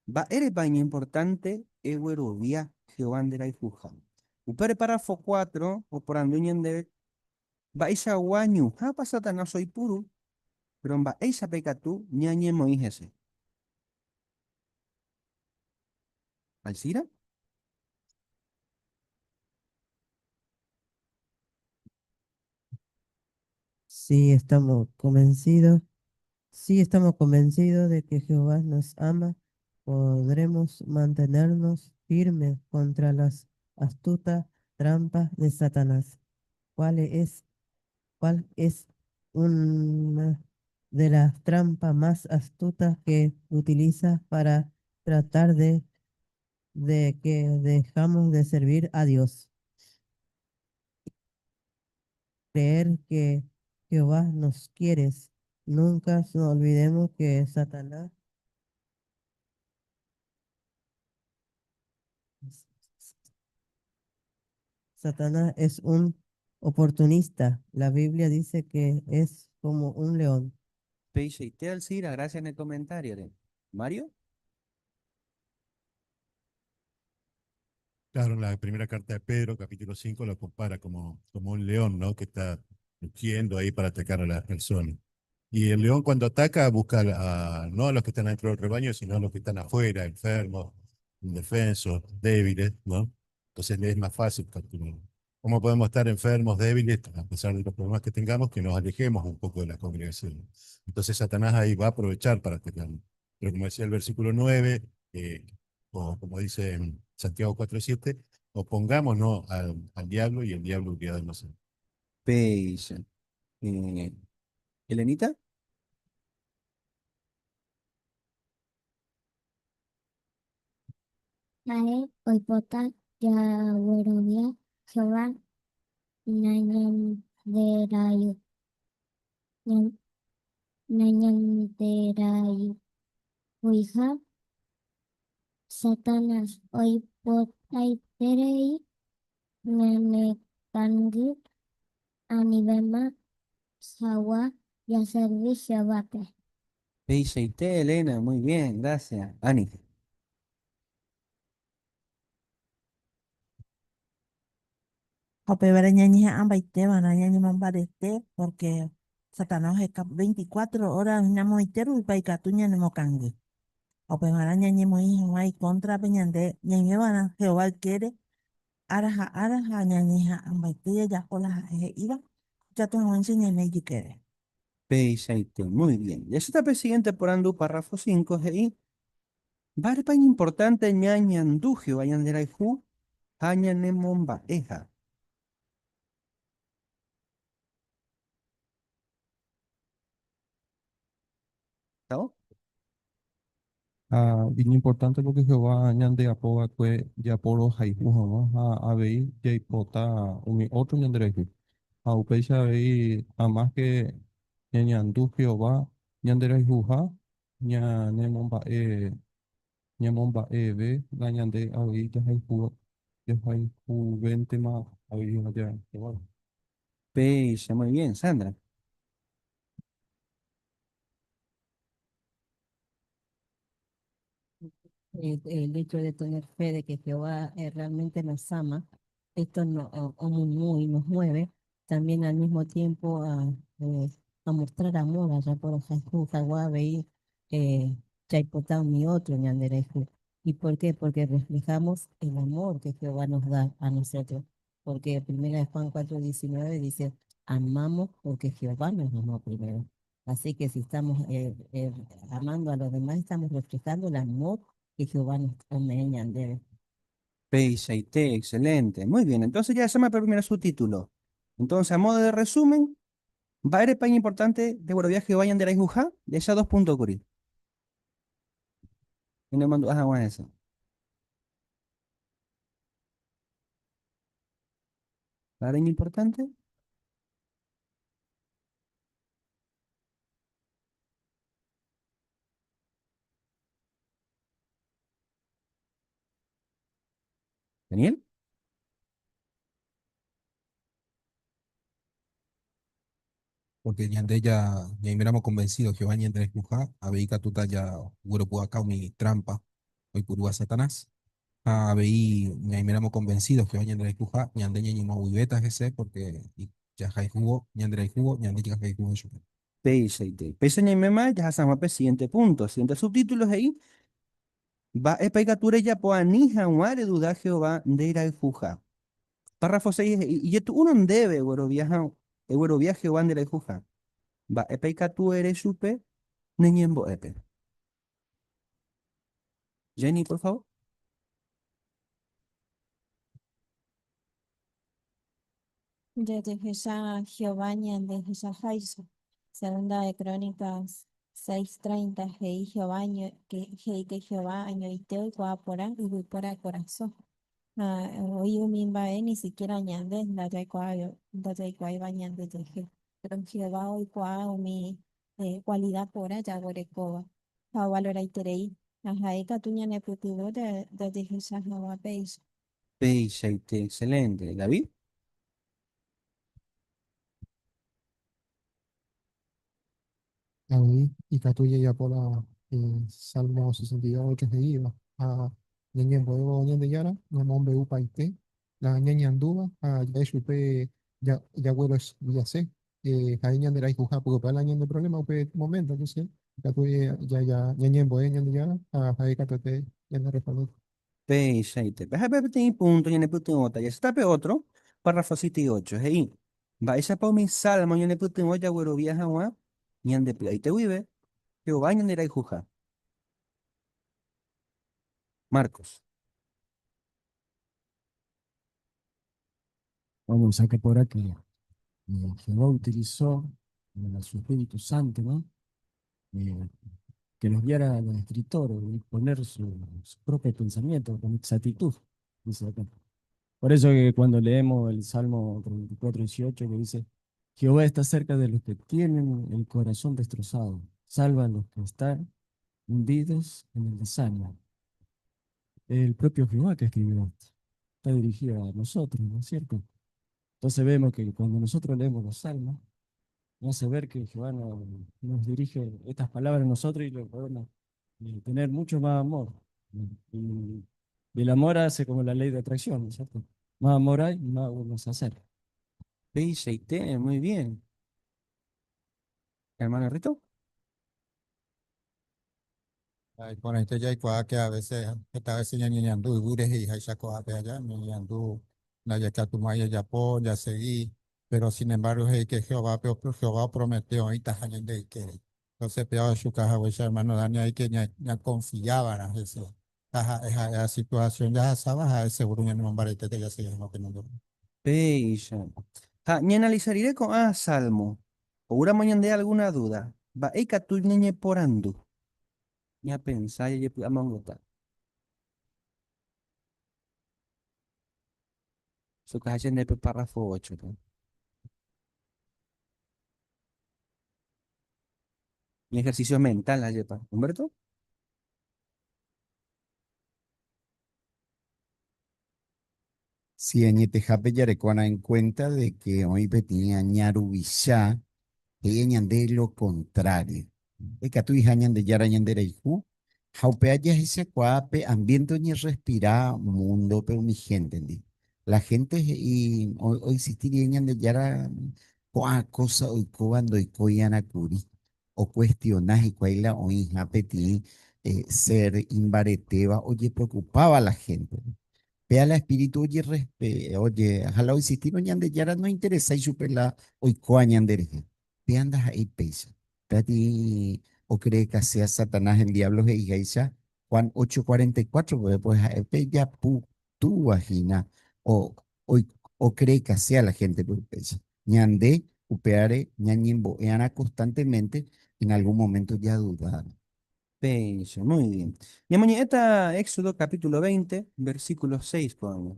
Mba'érepa iñimportánte eguerovia Jehová nderayhuha? Upére párrafo 4 oporandu ñandéve mba'eichagua ñuhãpa Satanás oipuru, péro mba'éichapa ikatu ñañemoĩ hese. Alcira? Sí, estamos convencidos, sí estamos convencidos de que Jehová nos ama, podremos mantenernos firmes contra las astutas trampas de Satanás. ¿Cuál es, cuál es una de las trampas más astutas que utiliza para tratar de, de que dejamos de servir a Dios? Creer que Jehová nos quiere. Nunca nos olvidemos que Satanás Satanás es un oportunista. La Biblia dice que es como un león. Peichaite Alcira, gracias en el comentario. Mario? Claro, en la primera carta de Pedro, capítulo 5, lo compara como, como un león, ¿no? Que está rugiendo ahí para atacar a las personas. Y el león cuando ataca busca a, no a los que están dentro del rebaño, sino a los que están afuera, enfermos, indefensos, débiles, ¿no? Entonces le es más fácil capturar. ¿Cómo podemos estar enfermos, débiles, a pesar de los problemas que tengamos, que nos alejemos un poco de la congregación? Entonces Satanás ahí va a aprovechar para atacarnos. Pero como decía el versículo 9, o como dice en Santiago 4.7, opongámonos al, al diablo y el diablo huirá de nosotros. Péicha. Elenita? Ha'e oipota jaguerovia Jehová nañanderayhuiha. Satanás oipotaiterei ñanekangy anivéma hag̃ua jaservi Jehovápe. Peichaite, Elena, muy bien, gracias. Ani. Ha upévare ñañeha'ãmbaiteva'erã ñañemombarete porque Satanás oheka 24 horas ñamoĩte rupipa ikatu ñanemokangy. Ha upevarã ñañemoĩ hag̃ua ikóntrape ñande ñaimeva'erã Jehová ykére ára ha ára ha ñañeha'ãmbaite jajapo la ha'e he'íva ikatu hag̃uáicha ñaime ijykére. Peichaite, muy bien. Jahecháta pe siguiente porandu, párrafo 5, he'i, Mba'érepa iñimportánte ñañandu Jehová ñanderayhu ha ñanemomba'eha? ¿Gustavo? Ha iñimportánte pórke Jehová ñandeapo va'ekue japorohayhu hag̃ua ha avei jaipota umi ótro ñanderayhu. Ha upéicha avei amáske ñañandu Jehová ñanderayhuha ñanemomba'e ñamomba'eve la ñande avei jahayhu jahayhuvéntema avei Jehovápe. Péicha, muy bien, Sandra. El hecho de tener fe de que Jehová realmente nos ama, esto no, o muy nos mueve también al mismo tiempo a mostrar amor allá por Jesús, Jaguabe, jaipota mi otro ñandereju. ¿Y por qué? Porque reflejamos el amor que Jehová nos da a nosotros. Porque primera de Juan 4:19 dice, amamos porque Jehová nos amó primero. Así que si estamos amando a los demás, estamos reflejando el amor que Jehová nos ñandéve. Peichaite, excelente. Muy bien, entonces ya se me primero su título. Entonces, a modo de resumen, mba'érepa iñimportánte jaguerovia Jehová ñanderayhuha, jahecha dos punto kuri. Ñanemandu'a hag̃ua hese. ¿Mba'ére iñimportánte? Daniel? Porque ñande ya ñaimeramo convencido Jehová ñanderayhuha, avei katuta jagueropu'aka umi trampa oipurúva Satanás. Ha avei ñaimeramo convencido Jehová ñanderayhuha, ñande ñañemoag̃uivéta hese porque jahayhúvo, ñanderayhúvo, ñande jahayhúvo chupe. Péichaite. Péicha ñaiméma jahasa hag̃ua pe siguiente punto. Siguiente subtítulo he'i, Mba'épa ikatu rejapo ani hag̃ua reduda Jehová nderayhuha. Párrafo 6 he'i, Ijetu'úrõ ndéve eguerovia Jehová nderayhuha, mba'épa ikatu ere chupe ne ñembo'épe? Jenny, por favor. Jajehecha Jehová ñandehechaháicha. Segunda de Crónicas 6:30 he'i Jehová he'i ke Jehová añoite oikuaa porã yvypóra korasõ. Ha oĩ umi mba'e ni siquiera ñande ndajaikuaáiva ñandejehe. Péro Jehová oikuaa umi kualida porã jaguerekóva ha ovaloraiterei. Ha ha'e katu ñanepytyvõ jajehecha hag̃ua péicha. Peichaite, excelente. David? Avei ikatu jajapo la Salmo 62 he'íva ha ñañembo'évo Ñandejára ñamombe'upaite la ñañandúva ha ja'e chupe jagueroviase ha'e ñanderayhuha porque upéva la ñande problema upe momento entonces ikatu ñañembo'e Ñandejára ha ha'e katuete ñanerrespondéta. Peichaite. Pehecha peteĩ punto ñanepytyvõta. Jahecháta pe ótro, párrafo 7 y 8. He'i, Mba'éichapa umi salmo ñanepytyvõ jaguerovia hag̃ua ñande py'aite guive Jehová ñanderayhuha? Marcos. Bueno, saca por aquí. Jehová utilizó a su Espíritu Santo, ¿no? Eh, que los guiara a los escritores y poner su, su propio pensamiento con exactitud, dice acá. Por eso que cuando leemos el Salmo 34, 18, que dice, Jehová está cerca de los que tienen el corazón destrozado, salva a los que están hundidos en el desánimo. El propio Jehová que escribió esto, está dirigido a nosotros, ¿no es cierto? Entonces vemos que cuando nosotros leemos los salmos, nos hace ver que Jehová nos dirige estas palabras a nosotros y lo podemos tener mucho más amor. Y, y el amor hace como la ley de atracción, ¿no es cierto? Más amor hay, más uno se acerca. Peichaite, muy bien. Hermano Rito. Ay, con esto ya que a veces, esta vez ñañandu yvýre he'iháicha ko'ápe aja, ñañandu ndajaikatumo'ãi jajapo, jasegi, pero sin embargo he'i que Jehovápe, Jehová opromete oĩtaha ñande ykére. Entonces péva ohechuka haguéicha hermano Dani hay que ñaconfiava'erã hese, taha'e ha'éva situación jahasáva ha'e seguro ñanemombaretéta jasegi hag̃ua tenonderã. Péicha. Ha ñaanalisa rire ko'ã salmo, oúramo ñande algúna dúda, mba'e ikatu ñañeporandu? Ñapensa jajepy'amongeta. Sokaháicha nde pe párrafo óchope. Mi ejercicio mental, ajépa. Humberto? Si añetehápe jareko'arã en cuenta de que oĩ peteĩ aña ruvicha, he'i ñande lo contrario. Ikatu ija Ñandejára ñanderayhu ha upéva jahechakuaa pe ambiente oñerrespira múndope umi héntendi. La gente he'i oexisti rire Ñandejára ko'ã kósa oikóva ndoikói'arã kuri. Okuestiona hikuái la oĩha peteĩ ser imbaretéva ojepreokupáva la héntere. Péa la espíritu ojerrespe, oje, ha la oexistírõ Ñandejára nointeresái chupe la oikóva ñanderehe. Péa ndaha'éi péicha. Péa peteĩ okreekasea Satanás el diablo he'iháicha Juan 8:44 peve, pues ha'e pe japu túva hína o, okreekasea la héntepe upéicha. Ñande upévare ñañembo'e'arã constantemente en algún momento jadudárõ. Péicha, muy bien. Ñamoñe'ẽta Éxodo capítulo 20, versículo 6 ko'ág̃a.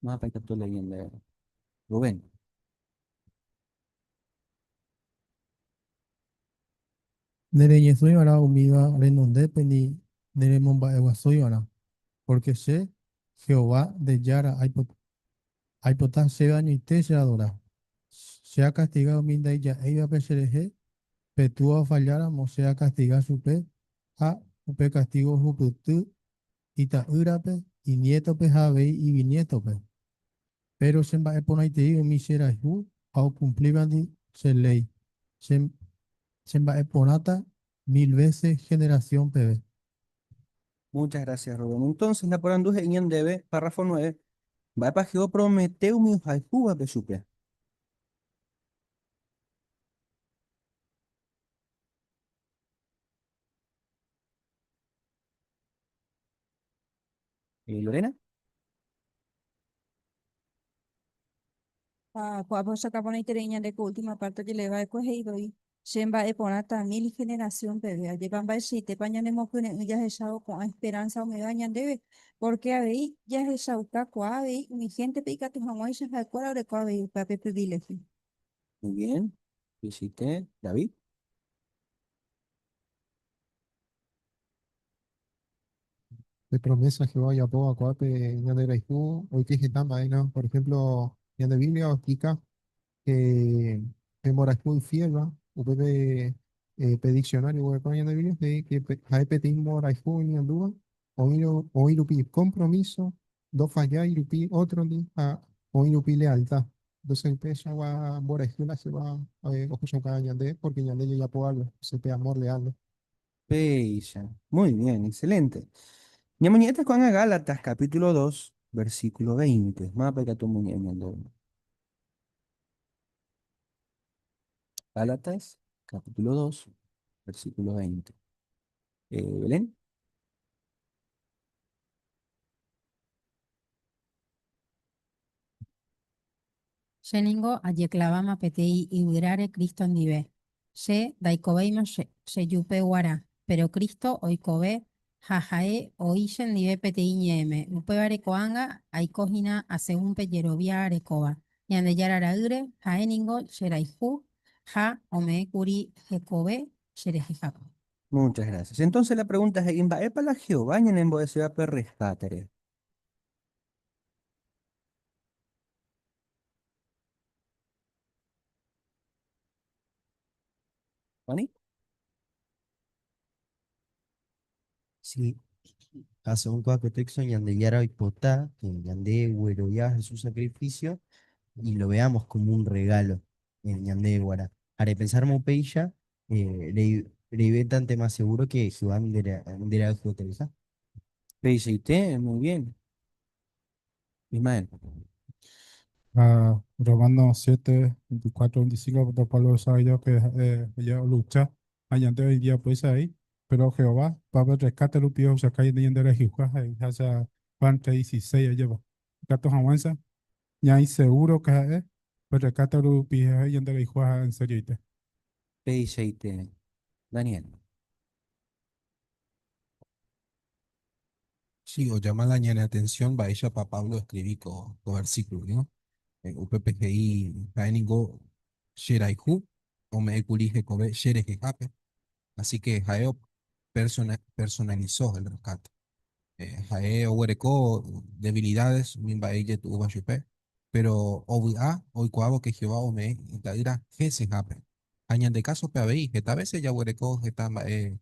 Mápa ikatu leí ñande Rubén. Nereñesũiva'erã umíva renondépe ni neremomba'eguasúiva'erã, pórke che, Jehová nde Jára, aipota chéve añoite cheadora. Che acastiga umi ndaija'éivape cherehe, pe túva ofalláramo che acastiga chupe ha upe castigo ohupyty ita'ýrape, iniétope ha avei ibiniétope. Péro chemba'eporãitei umi che rayhu ha okumplívandi che léi. Che chemba'eporãta mil vése generación peve. Muchas gracias, Rubén. Entonces, la porandu he'i ñandéve, párrafo 9, mba'épa Jehová opromete umi ohayhúvape chupe? Lorena. Ha ko'ápe ohechauka porãiterei ñande ko última parte ojelee va'ekue he'i voi, Che mba'e porãta mil generación peve. Ajépa mba'eichaitépa ñanemokyre'ỹ jahechávo ko'ã esperanza ome'ẽva ñandéve, porque avei jahechaukakuaa avei umi héntepe ikatu hag̃uáicha ha'ekuéra oreko avei upéva pe privilegio. Muy bien. Visite, David. De promesa Jehová ojapóva ko'ápe ñande rayhu oike heta mba'e, ¿no? Por ejemplo, ñande Biblia oexplika que pe mborayhu ifiélva, upépe pe diccionario oguereko ñande Biblia he'i que ha'e peteĩ mborayhu oñandúva oĩ rupi compromiso, ndofallái rupi ótrondi ha oĩ rupi lealtad. Entonces upeichagua mborayhu la Jehová ohechauka ñande porque ñande jajapo algo, entonces pe amor leal, ¿no? Péicha. Muy bien, excelente. Ñamoñe'ẽta ko'ág̃a Gálatas capítulo 2, versículo 20. Mápa ikatu omoñe'ẽ ñandéve? Gálatas capítulo 2, versículo 20. Belén. Che ningo ajeklaváma peteĩ yvyráre Cristo ndive. Che ndaikovéima chejupe guarã, péro Cristo oikove ha ha'e oĩ chendive peteĩ ñe'ẽme. Upévare ko'ág̃a aiko hína asegún pe jerovia arekóva Ñandejára Ra'ýre, ha'e ningo cherayhu ha ome'ẽkuri hekove cherehehápe. Muchas gracias. Entonces la pregunta he'i, Mba'épa la Jehová ñanembo'eséva pe reskátere? Juani? Sí, hace un contexto Ñandejára oipota que ñande guerovia Jesús sacrificio y lo veamos como un regalo en ñande guará. Haré pensar upéicha, reivétante más seguro que Jehová nderayhueterei. Peichaite, muy bien. Ismael. Ah, Romanos 7, 24, 25, apóstol Pablo sabe yo que ella lucha añande hoy día pues ahí, pero Jehová, Pablo rescate rupi osakai ñande rehigua hacia Juan 3:16 lleva. Gato hag̃uáicha ñaĩ seguro que ha'e pe rescate rupi ñande rehigua en serio. Peichaite. Daniel. Sí, o llama la ñane atención mba'éichapa Pablo escribí ko versículo, ¿no? Upépe he'i ha'e ningo cherayhu ome'ẽkuri hekove cherehehápe, así que ha'e personalizó el rescate. Ha'e oguereko debilidades umi mba'e ijetu'úva chupe, pero ovy'a oikuaávo que Jehová ome'ẽ ita'ýra hesehápe. Ha ñande kásope avei, heta vése jaguereko heta mba'e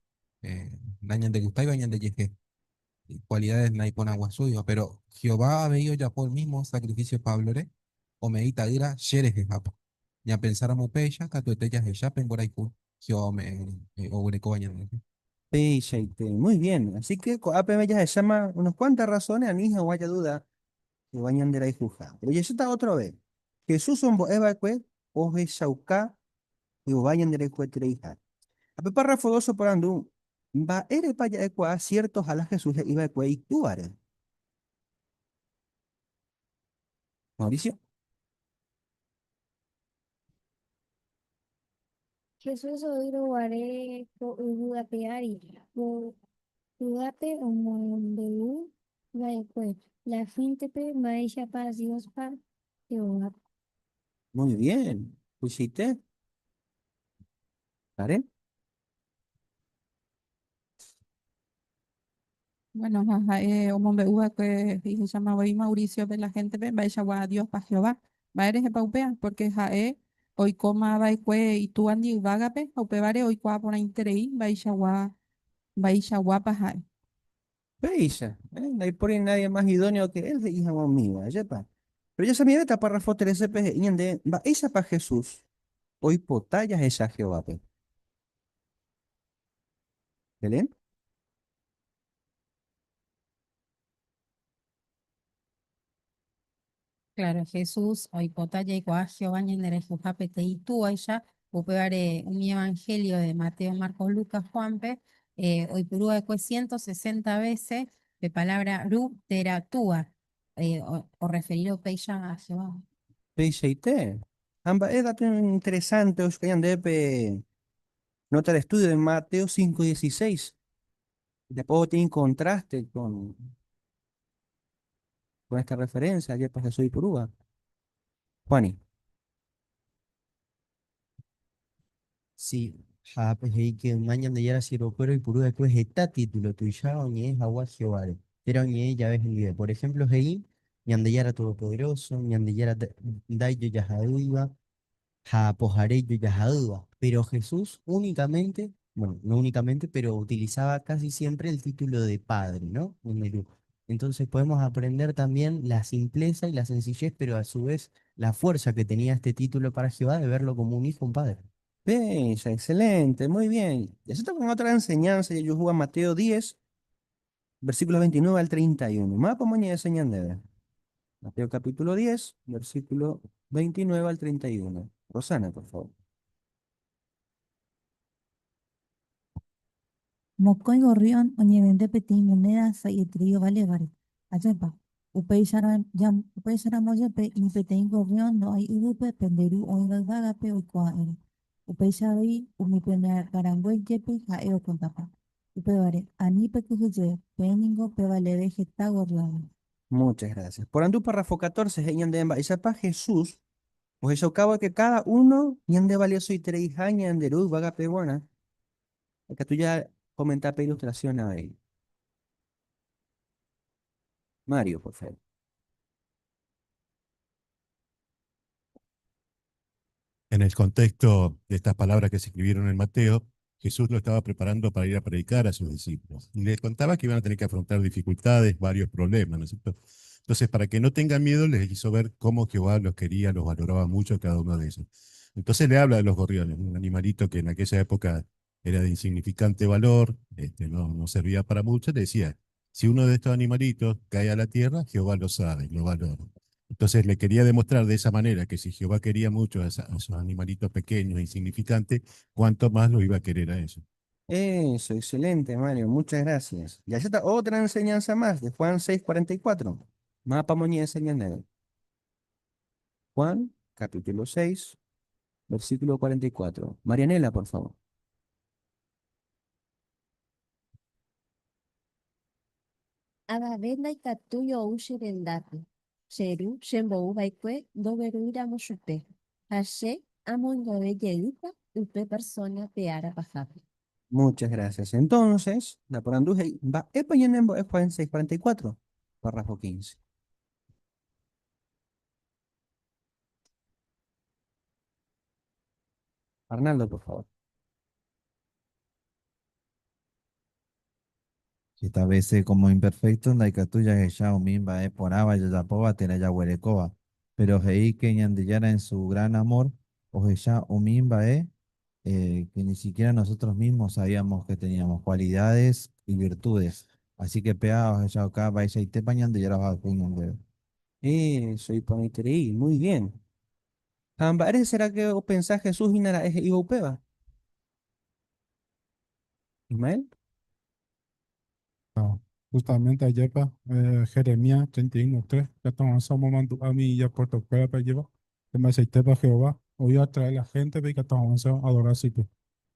nañandegustáiva ñandejehe, cualidades naiporãguasúiva, pero Jehová avei ojapo el mismo sacrificio Páblore, ome'ẽ ita'ýra cherehehápe. Ñapensáramo upéicha, katuete jahecha pe mborayhu Jehová ome'ẽ oguerekóva ñanderehe. Peichaite. Muy bien. Así que ko'ápe jahecháma unas cuantas razones ani hag̃ua jaduda Jehová ñanderayhuha. Pero jahecháta otra vez. Jesús ombo'e va'ekue ohechauka Jehová ñanderayhuetereiha. Ha pe párrafo 2 oporandu, Mba'érepa ja'ekuaa ciertoha la Jesús he'i va'ekue Itúvare? Mauricio. Jesús oĩrõ guare ko yvy ape ári, ko yvápe omombe'u va'ekue la héntepe mba'éichapa Diospa Jehová. Muy bien. Tuichaite. Karen. Bueno, ha ha'e omombe'u va'ekue he'ihecháma voi Mauricio-pe la héntepe mba'eichagua Diospa Jehová. Mba'érehepa upéva? Porque ha'e oikóma va'ekue itúandi yvágape ha upévare oikuaa porãiterei mba'eichagua mba'eichaguápa ha'e. Péicha, eh, ndaipóri nadie más idóneo que él he'i hag̃ua umíva, ajépa? Péro jasamivéta párrafo trece-pe he'i ñande mba'éichapa Jesús oipota jahecha Jehovápe. Belén? Claro, Jesús oipota jaikuaa Jehová ñanderayhuha peteĩ Itúaicha, upévare umi Evangelio de Mateo, Marcos, Lucas, Juan-pe oipuru va'ekue 160 vése pe palávra Ru térã Túa, orreferíro upéicha a Jehová. Peichaite. Ha mba'e dato interesante ojuka ñandéve pe nota de estudio de Mateo 5:16. Después tiene contraste con esta referencia, ayer Jesús y Purúa. Juani. Sí, ha he'i que yma Ñandejára siervokuéra oipuru va'ekue heta título tuicha oñe'ẽ hag̃ua Jehováre, térã oñe'ẽ jave hendive. Por ejemplo, he'i Ñandejára Todopoderoso, Ñandejára Ndaijojaha'ỹiva, ha apohare ijojaha'ỹva. Péro Jesús únicamente, bueno, no únicamente, pero utilizaba casi siempre el título de Padre, ¿no? Ñande Ru. Entonces podemos aprender también la simpleza y la sencillez, pero a su vez la fuerza que tenía este título para Jehová de verlo como un hijo, un padre. Pensa, excelente, muy bien. Y eso con otra enseñanza, yo juego a Mateo 10, versículos 29 al 31. Más como enseñan de Mateo capítulo 10, versículo 29 al 31. Rosana, por favor. Mokõi gorrión oñevende peteĩ monéda sa'ieterei ovalévare. Ajépa, upéicharamo jepe ni peteĩ gorrión ndo'ái yvýpe pende Ru oĩva yvágape oikuaa'ỹre. Upéicha avei umi pene akãrangue jepe ha'e okontapa. Upévare, ani pekyhyje, peẽ ningo pevaleve heta gorrióngui. Muchas gracias. Porandu párrafo 14 he'i ñandéve mba'éichapa Jesús ohechaukávo que cada uno ñande valiosoitereiha ñande Ru yvágape guarã. Ikatu ja comenta pe ilustración avei. Mario, por favor. En el contexto de estas palabras que se escribieron en Mateo, Jesús lo estaba preparando para ir a predicar a sus discípulos. Y les contaba que iban a tener que afrontar dificultades, varios problemas, ¿no es cierto? Entonces, para que no tengan miedo, les hizo ver cómo Jehová los quería, los valoraba mucho a cada uno de ellos. Entonces le habla de los gorriones, un animalito que en aquella época era de insignificante valor, no servía para mucho. Le decía, si uno de estos animalitos cae a la tierra, Jehová lo sabe, lo valora. Entonces le quería demostrar de esa manera que si Jehová quería mucho a esos animalitos pequeños e insignificantes, cuánto más lo iba a querer a ellos. Eso, excelente, Mario, muchas gracias. Y acá está otra enseñanza más de Juan 6:44. Mapa moñe enseñando. Juan, capítulo 6, versículo 44. Marianela, por favor. Avave ndaikatúi ou che rendápe, che ru chembou va'ekue ndoguerúiramo chupe, ha che amoingove jeýta upe persona pe ára pahápe. Muchas gracias. Entonces, la porandu he'i, mba'épa ñanembo'e Juan 6:44, párrafo 15. Arnaldo, por favor. Heta vése como imperfecto ndaikatúi jahecha umi mba'e porãva jajapóva térã jaguerekóva, péro he'i que Ñandejára en su gran amor ohecha umi mba'e que ni siquiera nosotros mismos sabíamos que teníamos cualidades y virtudes. Así que péva ohechauka mba'eichaitépa Ñandejára ohayhu ñandéve. Eso, iporãiterei, muy bien. Ha mba'ére será que opensa Jesús hína ra'e he'íva upéva? Ismael? Justamente ayer, Jeremías 31:3, ya estamos a mi ya Puerto Cuera lleva, que me aceite para Jehová, hoy a traer la gente, que estamos a adorar así pues.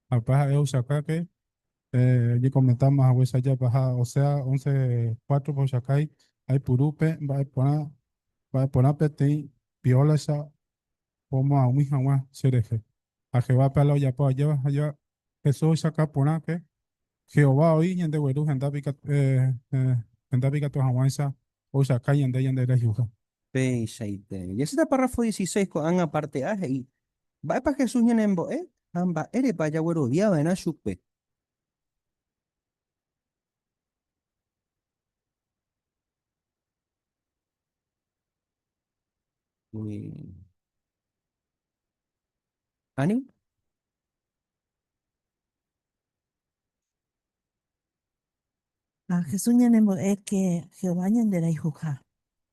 Apá es acá que y comentamos a huesa ya baja, o sea, 11:4 por acá hay purupe, va a poner pete, piola esa, como a un hija, cereje. A Jehová pelo ya puedo llevar allá Jesús acá por que Jehová hoy ñande gueru henda pika tu haguãicha oichaka ñande ñande rayhuha. Peichaite. Y ese está párrafo 16 ko'ág̃a parte A he'i. Mba'épa Jesús ñanembo'e ha mba'érepa jaguerovia va'erã chupe? Ani? Ha Jesús ñanembo'e ke Jehová ñanderayhuha.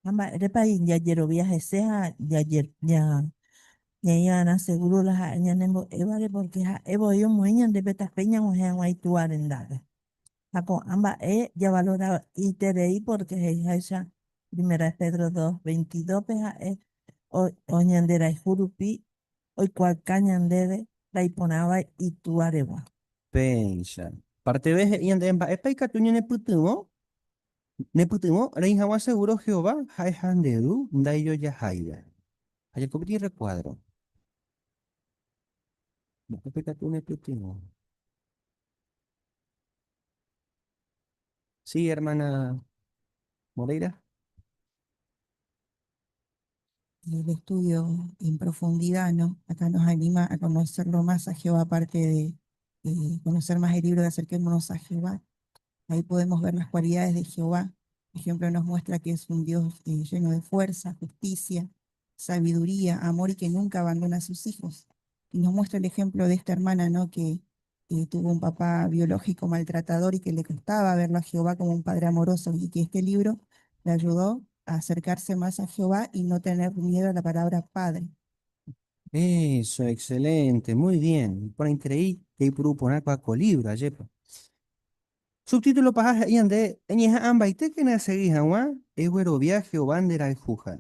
Ha mba'érepa jajerovia hese ha ñaĩva'erã seguro la ha'e ñanembo'évare pórke ha'e voi omoĩ ñandéve tape ñag̃uahẽ hag̃ua Itúa rendápe. Ha ko'ã mba'e javaloraiterei pórke he'iháicha Primera de Pedro 2:22-pe ha'e oñanderayhu rupi oikuaauka ñandéve la iporãva Itúaregua. Péicha. Parte B he'i ñandéve mba'épa ikatu ñanepytyvõ nepytyvõ reĩ hag̃ua segúro Jehová ha'eha nde Ru ndaijojaháiva. Ha jaiko peteĩ rrekuádro. Mba'épa ikatu nepytyvõ? Sí, hermana Moreira. El estudio en profundidad, ¿no? Acá nos anima a conocerlo más a Jehová, aparte de, conocer más el libro de Acerquémonos a Jehová. Ahí podemos ver las cualidades de Jehová. Por ejemplo, nos muestra que es un Dios eh, lleno de fuerza, justicia, sabiduría, amor y que nunca abandona a sus hijos. Y nos muestra el ejemplo de esta hermana, ¿no? Que tuvo un papá biológico maltratador y que le costaba verlo a Jehová como un padre amoroso y que este libro le ayudó a acercarse más a Jehová y no tener miedo a la palabra padre. Eso, excelente, muy bien. Por ahí que ko libro, ajepa. Subtítulo paha he'i ñande eñeha'ãmbaitékena esegi hag̃ua eguerovia Jehová nderayhuha.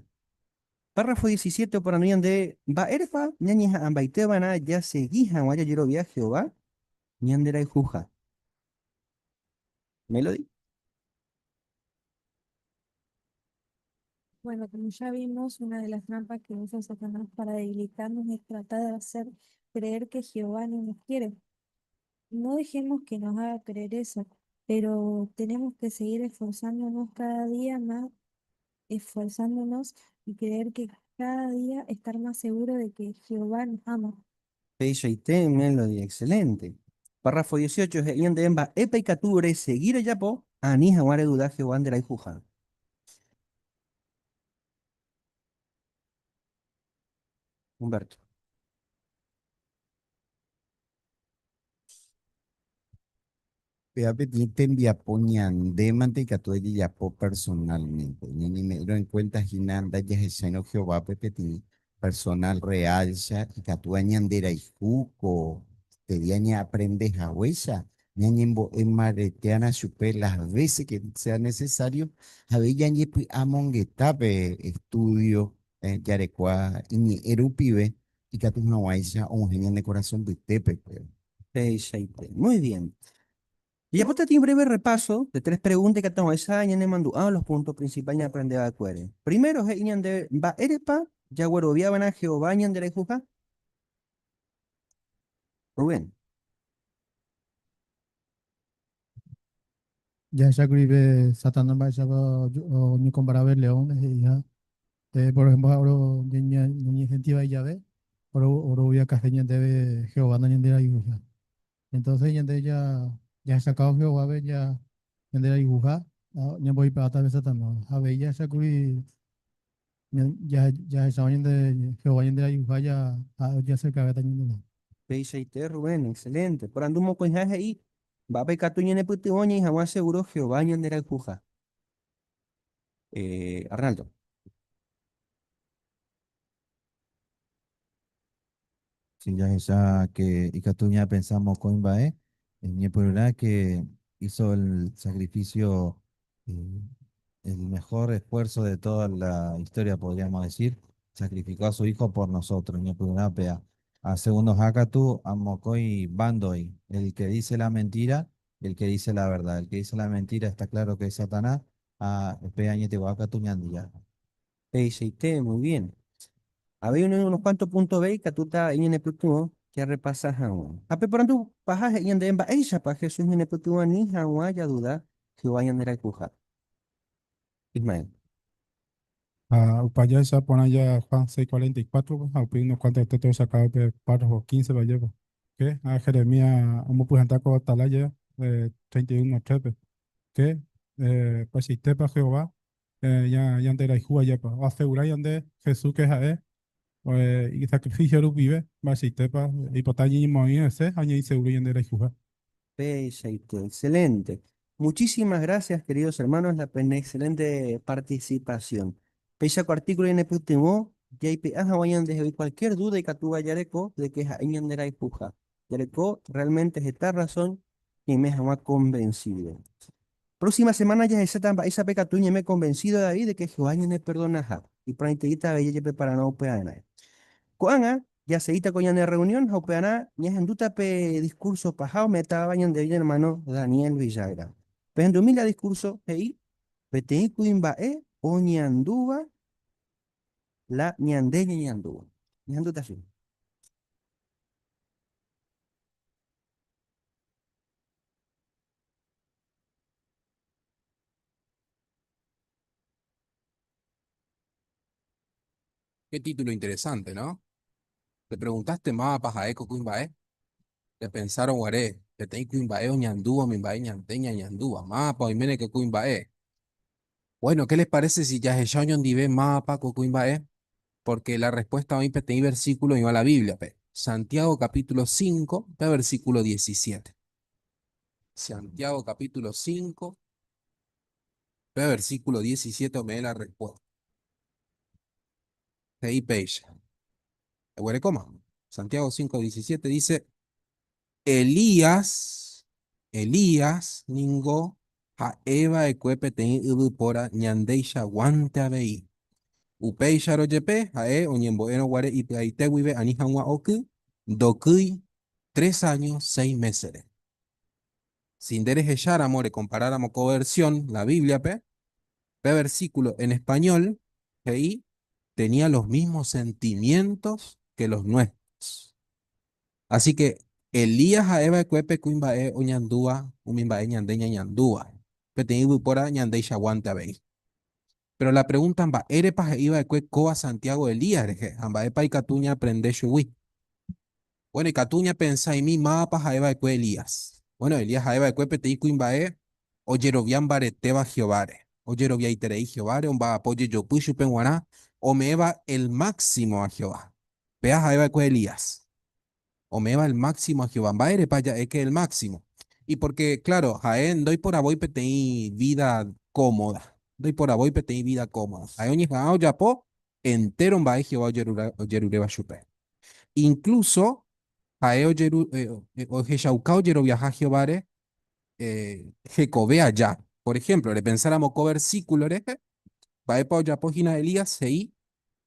Párrafo 17 oporandu ñande mba'érepa ñañeha'ãmbaiteva'erã jasegi hag̃ua jajerovia Jehová ñanderayhuha. Melody. Bueno, como ya vimos, una de las trampas que usa Satanás para debilitarnos es tratar de hacer creer que Jehová no nos quiere. No dejemos que nos haga creer eso, pero tenemos que seguir esforzándonos cada día más, esforzándonos y creer que cada día estar más seguro de que Jehová nos ama. Peichaite, Melody, excelente. Párrafo 18, he'i ñande mba'épa ikatu resegi rejapo ani hag̃ua reduda Jehová nderayhuha. Humberto. Péva peteĩ tembiapo ñandémante ikatu ojejapo personalmente. Ñañeme'ẽrõ en cuenta hína ndajahechairõ Jehovápe peteĩ personal real-cha ikatúva ñanderayhu ko este día ñaaprende haguéicha, ñañembo'e mbaretearã chupe las veces que sea necesario ha avei jañepy'amongeta pe estudio jarekua iñe'ẽ rupive ikatu hag̃uáicha og̃uahẽ ñane korasõ mbytépe. Peichaite. Muy bien. Jajapóta peteĩ breve repaso de tres pregunta ikatu hag̃uáicha ñanemandu'a los puntos principal ñaaprende va'ekuére. Primero, he'i ñandéve mba'érepa jaguerovia va'erã Jehová ñanderayhuha. Rubén. Jahechákuri pe Satanás mba'éichapa oñekompara pe león he'iha. Por ejemplo, oro ñañesenti vai jave, oro oroviakaje ñandéve Jehová nañanderayhuha. Entonces ñande ja jahechakávo Jehovápe ja ñanderayhuha, ñamboipe'áta pe Satanás. Ha avei jahechákuri Jahechávo ñande Jehová ñanderayhuha ja ha'e ojeacerkavéta ñandéve. Peichaite, Rubén, excelente. Porandu mokõiha he'i, Mba'épa ikatu ñanepytyvõ ñaĩ hag̃ua seguro Jehová ñanderayhuha? Eh, Arnaldo. Si jahecha que ikatu ñapensa mokõi mba'e, ñepyrũrã que hizo el sacrificio, eh, el mejor esfuerzo de toda la historia, podríamos decir, sacrificó a su hijo por nosotros, ñepyrũrã péa. A segundo ha katu, a mokõi bándoi, el que dice la mentira y el que dice la verdad. El que dice la mentira está claro que es Satanás, ha pe añetegua katu Ñandejára. Peichaite, muy bien. Avei unos cuantos puntos B ikatúta iñanepytyvõ jarrepasa hag̃ua. Ha pe porandu paha he'i ñandéve mba'éichapa Jesús ñanepytyvõ ani hag̃ua jaduda Jehová ñanderayhuha. Ismael. Ha upe jahecha porã ja Juan 6:44 ha upéi unos cuantos textos sacado pe párrafo 15 pe ajépa. Que ha Jeremías omopyhanda ko atalaya 31:3-pe. Que peichaitépa Jehová ñanderayhu ajépa. Oasegura ñande Jesús que ha'e isacrificio rupive mba'eichaitépa oipota ñañemoĩ hese ha ñaiseguro ñanderayhuha. Peichaite, excelente. Muchísimas gracias, queridos hermanos, la pene excelente participación. Péicha ko artículo ñanepytyvõ jaipe'a hag̃ua ñandehegui cualquier duda ikatúva jareko de que ha'e ñanderayhuha. Jareko realmente heta razón ñaime hag̃ua convencido. Próxima semana jahecháta mba'éichapa ikatu ñaime convencido avei de que Jehová ñaneperdonaha. Iporãiteíta avei jajeprepararõ upearã. Ko'ág̃a jaseíta ko ñane reunión ha upearã ñahendúta pe discurso paha ome'ẽtava ñande hermano Daniel Villagra. Pehendumi la discurso he'i peteĩ kuimba'e oñandúva la ñande ñañandúva. Ñahendúta chupe. Qué título interesante, ¿no? Te preguntaste mávapa ha'e ko kuimba'e? Repensárõ guare, peteĩ kuimba'e oñandúva umi mba'e ñande ñañandúva, mávapa oiméne ko kuimba'e? Bueno, ¿qué les parece si jahecha oñondive mávapa ko kuimba'e? Porque la respuesta oĩ peteĩ versículo oĩva la Biblia-pe. Santiago capítulo 5, pe versículo 17. Santiago capítulo 5, pe versículo 17 ome'ẽ la respuesta. He'i péicha. Eguerekóma. Santiago 5, 17 dice, Elías, Elías ningo ha'e va'ekue peteĩ yvypóra ñandeichaguánte avei. Upéicharõ jepe, ha'e oñembo'érõ guare ipy'aite guive ani hag̃ua oky, ndokýi tres áño seis mésere. Si nde rehecháramo rekomparáramo ko versión la Bíbliape, pe versículo en español he'i tenía los mismos sentimientos que los nuestros. Así que Elías ha'e va'ekue pe kuimba'e oñandúva umi mba'e ñande ñañandúva, peteĩ yvypóra ñandeichaguánte avei. Péro la pregúnta mba'érepa he'i va'ekue kóva Santiago Elías rehe ha mba'épa ikatu ñaaprende chugui. Bueno, ikatu ñapensaimi mávapa ha'e va'ekue Elías. Bueno, Elías ha'e va'ekue peteĩ kuimba'e ojerovia mbaretéva Jehováre. Ojeroviaiterei Jehováre, omba'apo jejopy chupe g̃uarã, ome'ẽva el máximo a Jehová. Péa ha'e va'ekue Elías. Ome'ẽva el máximo a Jehová. Mba'érepa ja'e ke el máximo? Y porque, claro, ha'e ndoiporavói peteĩ vida cómoda. Ndoiporavói peteĩ vida cómoda. Ha'e oñeha'ã ojapo entéro mba'e Jehová ojeruréva chupe. Incluso ha'e ohechauka ojeroviaha Jehováre hekove aja. Por ejemplo, repensáramo ko versículo rehe, mba'épa ojapo hína Elías? He'i,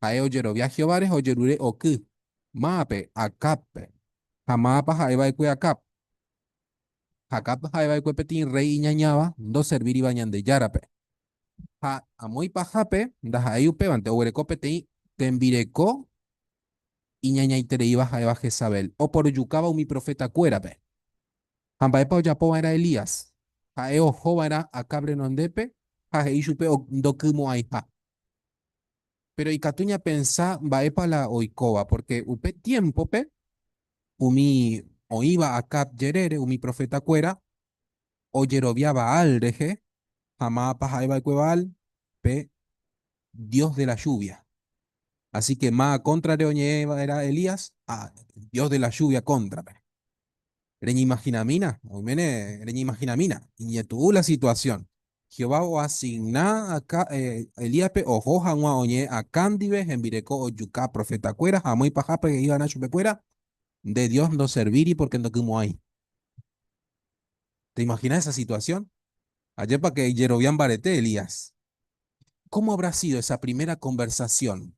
Ha'e ojerovia Jehováre ha ojerure oky. Mávape? Acábpe. Ha mávapa ha'e va'ekue Acab? Acab ha'e va'ekue peteĩ rréi iñañáva ndoservíriva Ñandejárape. Ha amo ipahápe ndaha'éi upévante, oguereko peteĩ tembireko iñañaitereíva ha'éva Jezabel, oporojukáva umi profetakuérape. Ha mba'épa ojapo va'erã Elías? Ha'e oho va'erã Acab renondépe ha he'i chupe ndokymo'ãiha. Péro ikatu ñapensa mba'épa la oikóva, pórke upe tiémpope umi oĩva Acab jerére, umi profetakuéra, ojerovia Baal rehe, ha mávapa ha'e va'ekue Baal? Pe dios de la lluvia. Así que máva kóntrare oñe'ẽ va'erã Elías? Ah, dios de la lluvia kóntrape. Reñeimahinamína, oiméne reñeimahinamína, iñetu'u la situasión. Jehová oasigna Elíaspe oho hag̃ua oñe'ẽ Acab ndive, hembireko ojuka profetakuéra ha amo ipahápe he'i va'erã chupekuéra, Nde Dios ndoservíri pórke ndokymo'ãi. Te imaginas esa situación? Ajépa que ijerovia mbarete Elías. ¿Cómo habrá sido esa primera conversación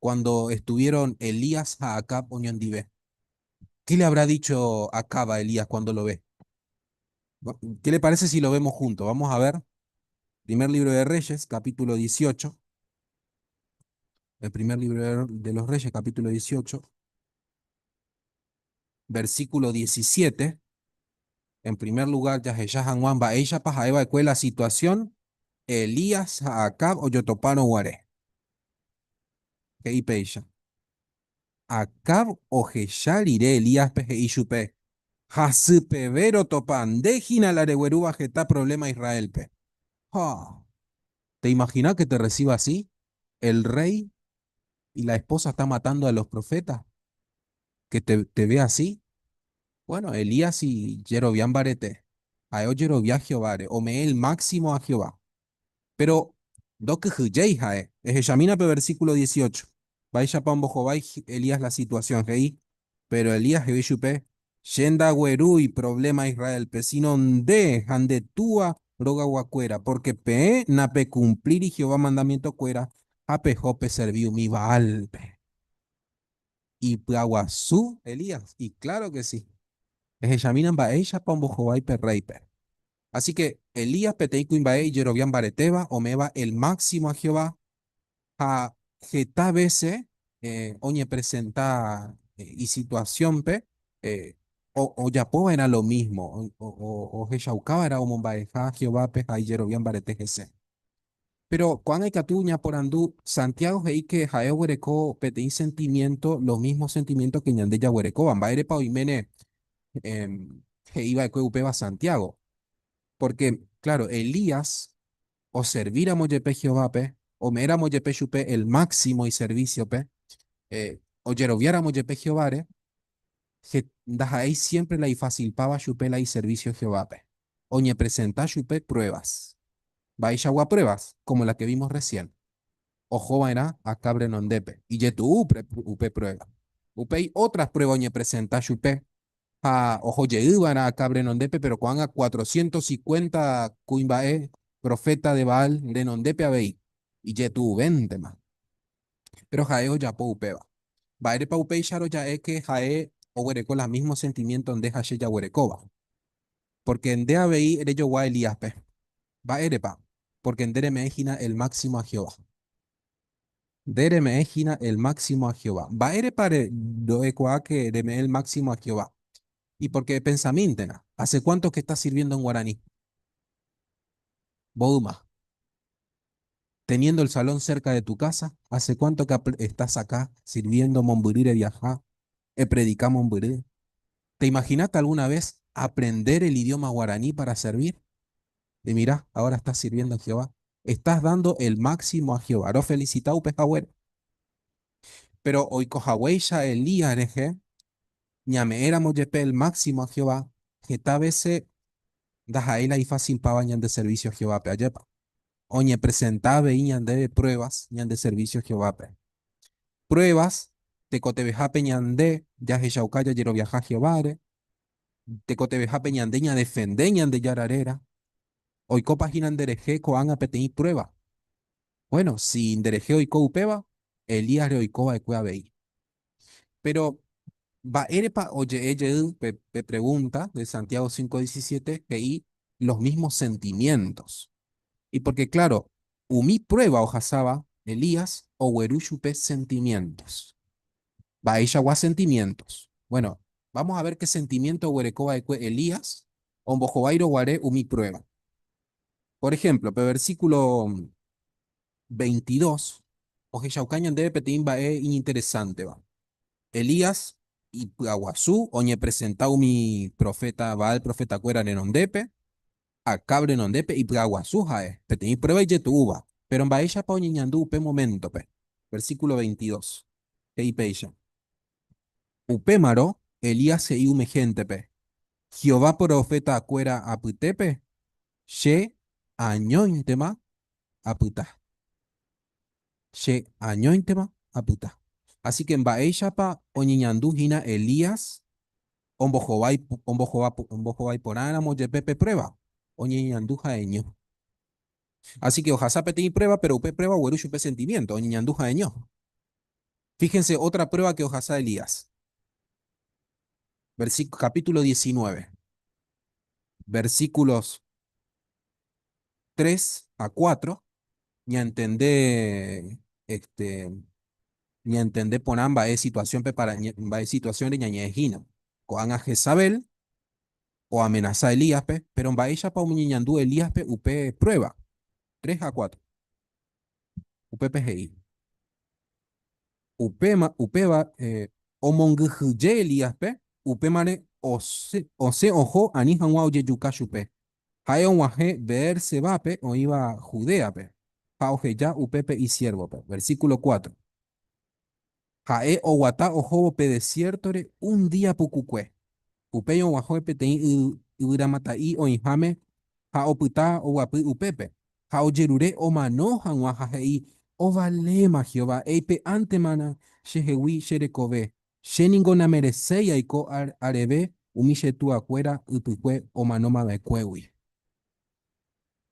cuando estuvieron Elías ha Acab oñondive? ¿Qué le habrá dicho Acab a Elías cuando lo ve? ¿Qué le parece si lo vemos juntos? Vamos a ver. Primer libro de Reyes, capítulo 18. El primer libro de los Reyes, capítulo 18, versículo 17. En primer lugar, jahecha hag̃ua mba'éichapa ha'e va'ekue la situación Elías ha Acab ojotopárõ guare. He'i péicha. Acab ohecha rire Elíaspe he'i chupe, Hasypeve rotopa, nde hína la reguerúva heta provléma Israélpe. Ha! Te imaginá que te reciba así? El rey y la esposa está matando a los profetas. Que te, te vea así. Bueno, Elías ijerovia mbarete. Ha'e ojerovia Jehováre, ome'ẽ el máximo a Jehová. Péro ndokyhyjéi ha'e. Ehechamína pe versíkulo 18. Mba'éichapa ombohovái Elías la situasión? He'i, Péro Elías he'i chupe, Che ndaguerúi provléma Israélpe, síno nde ha nde túa rogaguakuéra, pórke peẽ napekumplíri Jehová mandamientokuéra ha peho peservi umi Baálpe. Ipy'aguasu Elías? Ikláro ke si. Ehechamína mba'éichapa ombohovái pe rréipe. Así ke Elías peteĩ kuimba'e ijerovia mbaretéva ome'ẽva el máximo a Jehová ha heta vése oñepresenta isituasiónpe ojapo va'erã lo mísmo, ohechauka va'erã omomba'eha Jehovápe ha ijerovia mbarete hese. Péro ko'ág̃a ikatu ñaporandu, Santiago he'i ke ha'e oguereko peteĩ sentimiénto, lo mísmo sentimiénto ke ñande jaguerekóva. Mba'érepa oiméne he'i va'ekue upéva Santiago? Pórke, kláro, Elías oservíramo jepe Jehovápe, ome'ẽramo jepe chupe el máximo iservísiope, ojeroviáramo jepe Jehováre, ndaha'éi siémpre la ifasilpáva chupe la iservísio Jehovápe. Oñepresenta chupe pruebas. Mba'eichagua pruebas? Como la que vimos recién. Oho va'erã Acab renondépe. Ijetu'u upe prueba. Upéi otras prueba oñepresenta chupe ha oho jey va'erã Acab renondépe, péro ko'ág̃a 450 kuimba'e proféta de Baal renondépe avei. Ijetu'uvéntema. Péro ha'e ojapo upéva. Mba'érepa upéicharõ ja'e ke ha'e oguereko la mísmo sentimiénto nde ha che jaguerekóva? Pórke nde avei rejogua Elíaspe. Mba'érepa? Pórke nde reme'ẽ hína el máximo a Jehová. Nde reme'ẽ hína el máximo a Jehová. Mba'érepa ro'ekuaa ke reme'ẽ el máximo a Jehová? Y pórke epensamíntena, hace cuánto que estás sirviendo en guaraní? Mboýma. Teniendo el salón cerca de tu casa, hace cuánto que estás acá sirviendo mombyry reviaja, epredika mombyry? Te imaginaste alguna vez aprender el idioma guaraní para servir? Y mira, ahora estás sirviendo a Jehová. Estás dando el máximo a Jehová. Rofelicita upe haguére. Pero oiko haguéicha Elías rehe, ñame'ẽramo jepe el máximo a Jehová, heta vése ndaha'éi la ifásilpava ñande servicio Jehovápe. Ajépa? Oñepresenta avei ñandéve pruebas ñande servicio Jehovápe. Pruebas tekotevẽhápe ñande jahechauka jajeroviaha Jehováre, tekotevẽhápe ñande ñadefende Ñandejára réra. Oikópa hína nderehe ko'ág̃a peteĩ prueba? Bueno, si nderehe oiko upéva, Elíasre oiko va'ekue avei. Péro, mba'érepa oje'e jey pe pregúnta de Santiago 5:17 he'i los mismos sentimientos? Y porque claro, umi prueba ohasáva Elías ogueru chupe sentimientos. Mba'eichagua sentimientos? Bueno, vamos a ver qué sentimiento oguereko va'ekue Elías ombohováirõ guare umi prueba. Por ejemplo, pe versículo 22 ohechauka ñandéve peteĩ mba'e iñinteresánteva. Elías ipy'aguasu oñepresenta umi proféta Baal profetakuéra renondépe, Acab renondépe ipy'aguasu ha'e, peteĩ prueba ijetu'úva. Péro mba'éichapa oñeñandu upe moméntope? Versículo 22 he'i péicha, Upémarõ Elías he'i umi héntepe, Jehová profetakuéra apytépe che añóintema apyta. Che añóintema apyta. Así que mba'éichapa oñeñandu hína Elías ombohovái ombohovái porãramo jepe pe prueba? Oñeñandu ha'eño. Así que ohasa peteĩ prueba, pero upe prueba ogueru chupe sentimiento, oñeñandu ha'eño. Fíjense otra prueba que ohasa Elías. Versículo, capítulo 19, versículos 3 a 4, ñantende este, ñantende porã mba'e situación-pe para mba'e situación-re ñañe'ẽ hína. Ko'ág̃a Jezabel oamenasa Elíaspe, péro mba'éichapa omoñeñandu Elíaspe upe prueba? 3 a 4. Upépe he'i. Upéma, upéva eh, omongyhyje Elíaspe, upémare osẽ, osẽ oho ani hag̃ua ojejuka chupe. Ha'e og̃uahẽ Beer-Sebápe oĩva Judéape, ha oheja upépe isiérvope. Versículo 4. Ha'e oguata ohóvo pe desiértore un día pukukue. Upéi og̃uahẽ peteĩ yvyramata'i oĩháme ha opyta oguapy upépe. Ha ojerure omano hag̃ua ha he'i, Ovaléma Jehová, eipe'ántemana chehegui che rekove, che ningo namereséi aiko areve umi che tuakuéra ypykue omanóma va'ekuégui.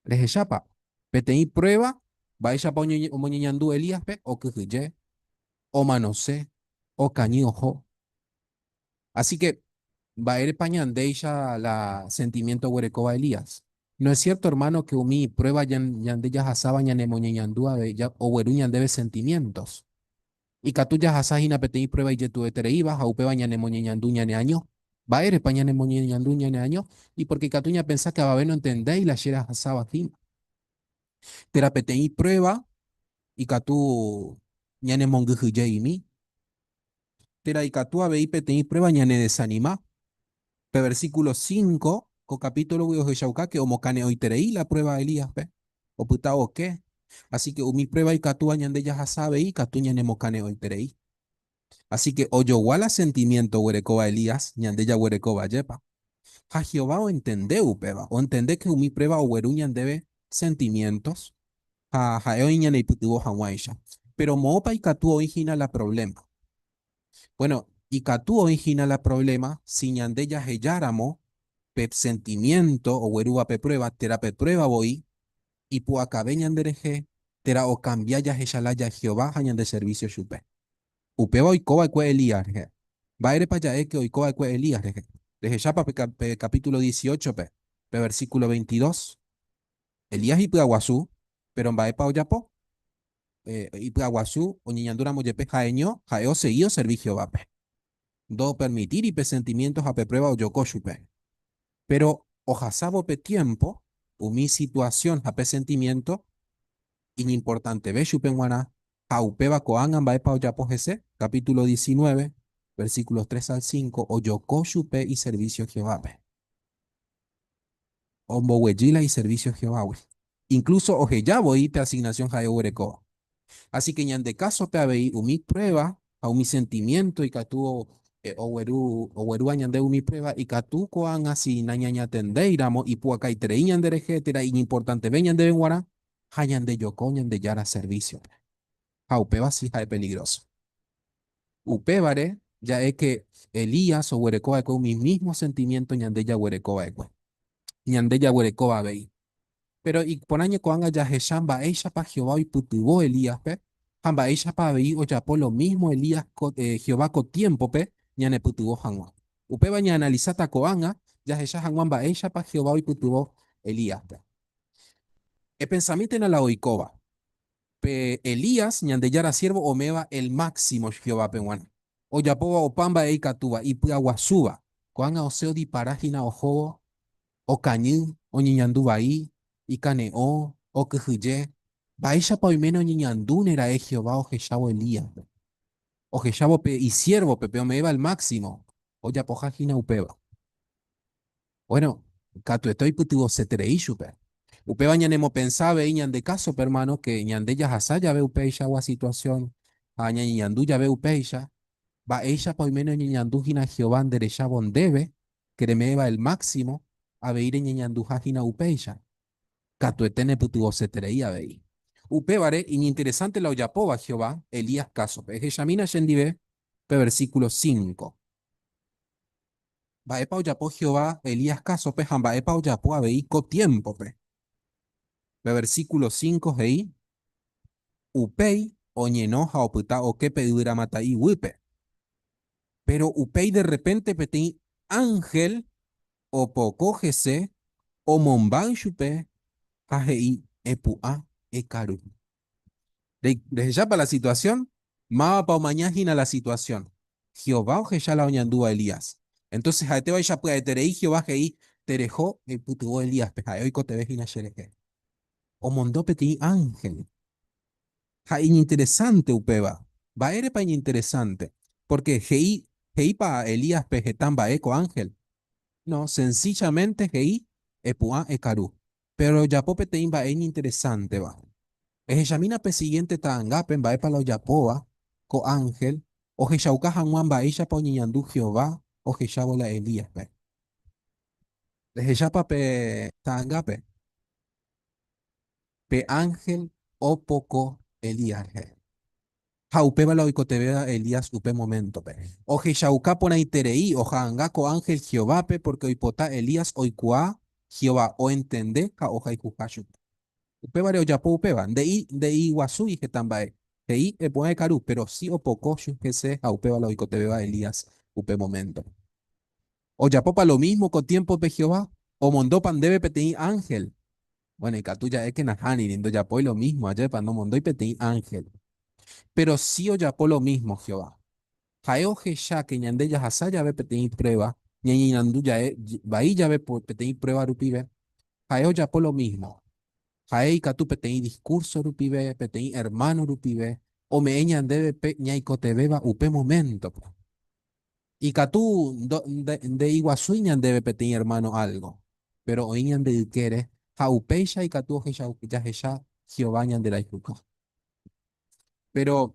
Rehechápa peteĩ pruéva mba'éichapa omoñeñandu Elíaspe? Okyhyje, omanose, okañy oho. Así que, mba'érepa ñandéicha la sentimiento oguerekóva Elías? ¿No es cierto, hermano, que umi prueba ñande jahasáva ñanemoñeñandu avei, ogueru ñandéve sentimientos? Ikatu jahasa hína peteĩ prueba ijetu'uetereíva ha upéva ñanemoñeñandu ñaneaño. Mba'érepa ñanemoñeñandu ñaneaño? Y porque ikatu ñapensa que avave noentendéi la che rahasáva hína. Térã peteĩ prueba ikatu ñanemongyhyje'imi. Térã ikatu avei peteĩ prueba ñanedesanima. Pe versículo 5 ko capítulogui ohechauka ke omokane'õiterei la prueba Elíaspe, opyta oke. Así que umi prueba ikatúva ñande jahasa avei ikatu ñanemokane'õiterei. Así que ojogua la sentimiento oguerekóva Elías ñande jaguerekóva, ajépa? Ha Jehová oentende upéva, oentende ke umi prueba ogueru ñandéve sentimientos ha ha'e oĩ ñaneipytyvõ hag̃uáicha. Péro moõpa ikatu oĩ hína la provléma? Bueno, ikatu oĩ hína la provléma si ñande jahejáramo pe sentimiénto oguerúva pe pruéva térã pe pruéva voi ipu'akave ñanderehe térã okambia jahecha lája Jehová ha ñande servísio chupe. Upéva oiko va'ekue Elías rehe. Mba'érepa ja'e ke oiko va'ekue Elías rehe? Rehechápa pe kapítulo dieciocho-pe, pe versíkulo 22? Elías ipy'aguasu, péro mba'épa ojapo? Ipy'aguasu oñeñandúramo jepe ha'eño, ha'e osegi oservi Jehovápe. Ndopermitíri pe sentimiénto ha pe pruéva ojoko chupe. Péro ohasávo pe tiémpo, umi situasión ha pe sentimiénto iñimportanteve chupe g̃uarã, ha upéva ko'ág̃a mba'épa ojapo hese? Capítulo 19, versículos 3 al 5, ojoko chupe iservísio Jehovápe. Omboguejy la iservísio Jehovágui. Incluso oheja voi pe asignasión ha'e oguerekóva. Así que ñande kásope avei umi prueba ha umi sentimiento ikatu ogueru oguerúva ñande umi prueba ikatu ko'ág̃a si nañañatendéiramo ipu'akaiterei ñanderehe térã iñimportanteve ñandéve g̃uarã ha ñandejoko Ñandejára servísiope. Ha upéva si ha'e peligroso. Upévare ja'e ke Elías oguereko va'ekue umi mismo sentimiento ñande jaguereko va'ekue. Ñande jaguerekóva avei. Péro iporãñe ko'ág̃a jahecha mba'éichapa Jehová oipytyvõ Elíaspe ha mba'éichapa avei ojapo lo mísmo Elías Jehová ko tiémpope ñanepytyvõ hag̃ua. Upéva ñaanalisáta ko'ág̃a jahecha hag̃ua mba'éichapa Jehová oipytyvõ Elíaspe. Epensamíntena la oikóva. Pe Elías, Ñandejára siérvo ome'ẽva el máximo Jehovápe g̃uarã, ojapóva opa mba'e ikatúva, ipy'aguasúva. Ko'ág̃a osẽ odipara hína ohóvo, okañy, oñeñandu vai, ikane'õ, okyhyje. Mba'éichapa oiméne oñeñandúne ra'e Jehová ohechávo Elíaspe? Ohechávo pe isiérvope, pe ome'ẽva el máximo, ojapoha hína upéva. Bueno, katuete oipytyvõseterei chupe. Upéva ñanemopensa avei ñande kásope, ermáno, ke ñande jahasa jave upeichagua situasión ha ñañeñandu jave upéicha, mba'éichapa oiméne oñeñandu hína Jehová nderechávo ndéve, ke reme'ẽva el máximo, avei reñeñanduha hína upéicha. Katuete nepytyvõseterei avei. Upévare, iñinteresánte la ojapóva Jehová Elías kásope. Ehechamína chendive pe versíkulo 5. Mba'épa ojapo Jehová Elías kásope ha mba'épa ojapo avei ko tiémpope? Pe versíkulo 5 he'i, Upéi oñeno ha opyta oke pe yvyramata'i guýpe. Péro upéi derrepénte peteĩ ánhel opoko hese, omombáy chupe ha he'i, Epu'ã, ekaru. Rehechápa la situasión? Mávapa omaña hína la situasión? Jehová ohecha la oñandúva Elías. Entonces ha'etévaicha pya'eterei Jehová he'i, Tereho eipytyvõ Elíaspe, ha'e oikotevẽ hína cherehe. Omondo peteĩ ánhel. Ha iñinteresánte upéva. Mba'érepa iñinteresánte? Pórke he'i, he'ípa Elíaspe heta mba'e ko ánhel? No, sensillamente he'i, Epu'ã ekaru. Péro ojapo peteĩ mba'e iñinteresánteva. Ehechamína pe sigiénte ta'angápe mba'épa la ojapóva ko ánhel ohechauka hag̃ua mba'éichapa oñeñandu Jehová ohechávo la Elíaspe. Rehechápa pe ta'angápe? Pe ánhel opoko Elías rehe. Ha upéva la oikotevẽva Elías upe moméntope. Ohechauka porãiterei oha'anga ko ánhel Jehovápe pórke oipota Elías oikuaa Jehová oentende ha ohayhuha chupe. Upévare ojapo upéva, nde'i nde'iguasúi heta mba'e. He'i, Epu'ã ekaru, péro si opoko hese ha upéva la oikotevẽva Elías upe moméntope. Ojapópa lo mísmo ko tiémpope Jehová? Omondópa ndéve peteĩ ánhel? Bueno, ikatu ja'e ke nahániri, ndojapói lo mísmo, ajépa nomondói peteĩ ánhel. Péro si ojapo lo mísmo Jehová. Ha'e ohecha ke ñande jahasa jave peteĩ pruéva, ñañeñandu ja'e vai jave peteĩ pruéva rupive, ha'e ojapo lo mísmo. Ha'e ikatu peteĩ diskúrso rupive, peteĩ ermáno rupive, ome'ẽ ñandéve pe ñaikotevẽva upe moméntope. Ikatu nde'iguasúi ñandéve peteĩ ermáno álgo, péro oĩ ñande ykére ha upéicha ikatu jahecha Jehová ñanderayhuha. Péro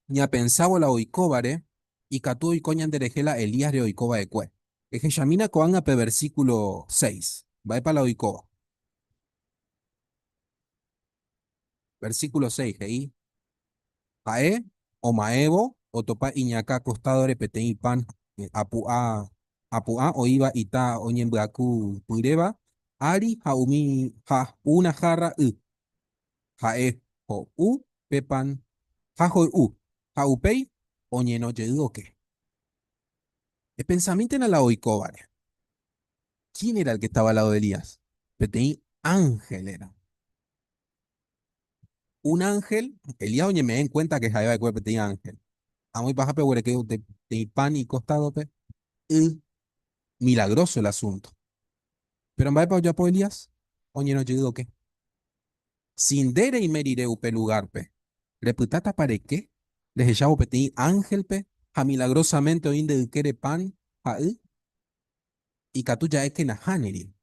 ñapensávo la oikóvare, ikatu oiko ñanderehe la Elíasre oiko va'ekue. Ehechamína ko'ág̃a pe versíkulo 6. Mba'épa la oikóva? Versíkulo 6 he'i, Ha'e oma'ẽvo otopa iñakã kostádore peteĩ pan apu'a apu'a oĩva ita oñembyaku pyréva ári ha umi ha una járra y. Ha'e ho'u pe pan ha hoy'u, ha upéi oñeno jey oke. Epensamíntena la oikóvare. Quién era el que estaba al lado de Elías? Peteĩ ángel era. Un ángel, Elías oñeme'ẽ en cuenta que ha'e va'ekue peteĩ ángel. Amo ipahápe oguereko peteĩ pan ikostádope y milagroso el asunto. Pero mba'épa ojapo Elías? Oñeno jey oke. Si nde reime rire upe lugárpe, repytátapa reke rehechávo peteĩ ánhelpe ha milagrosamente oĩ nde ykére pan ha y? Ikatu ja'e ke nahániri.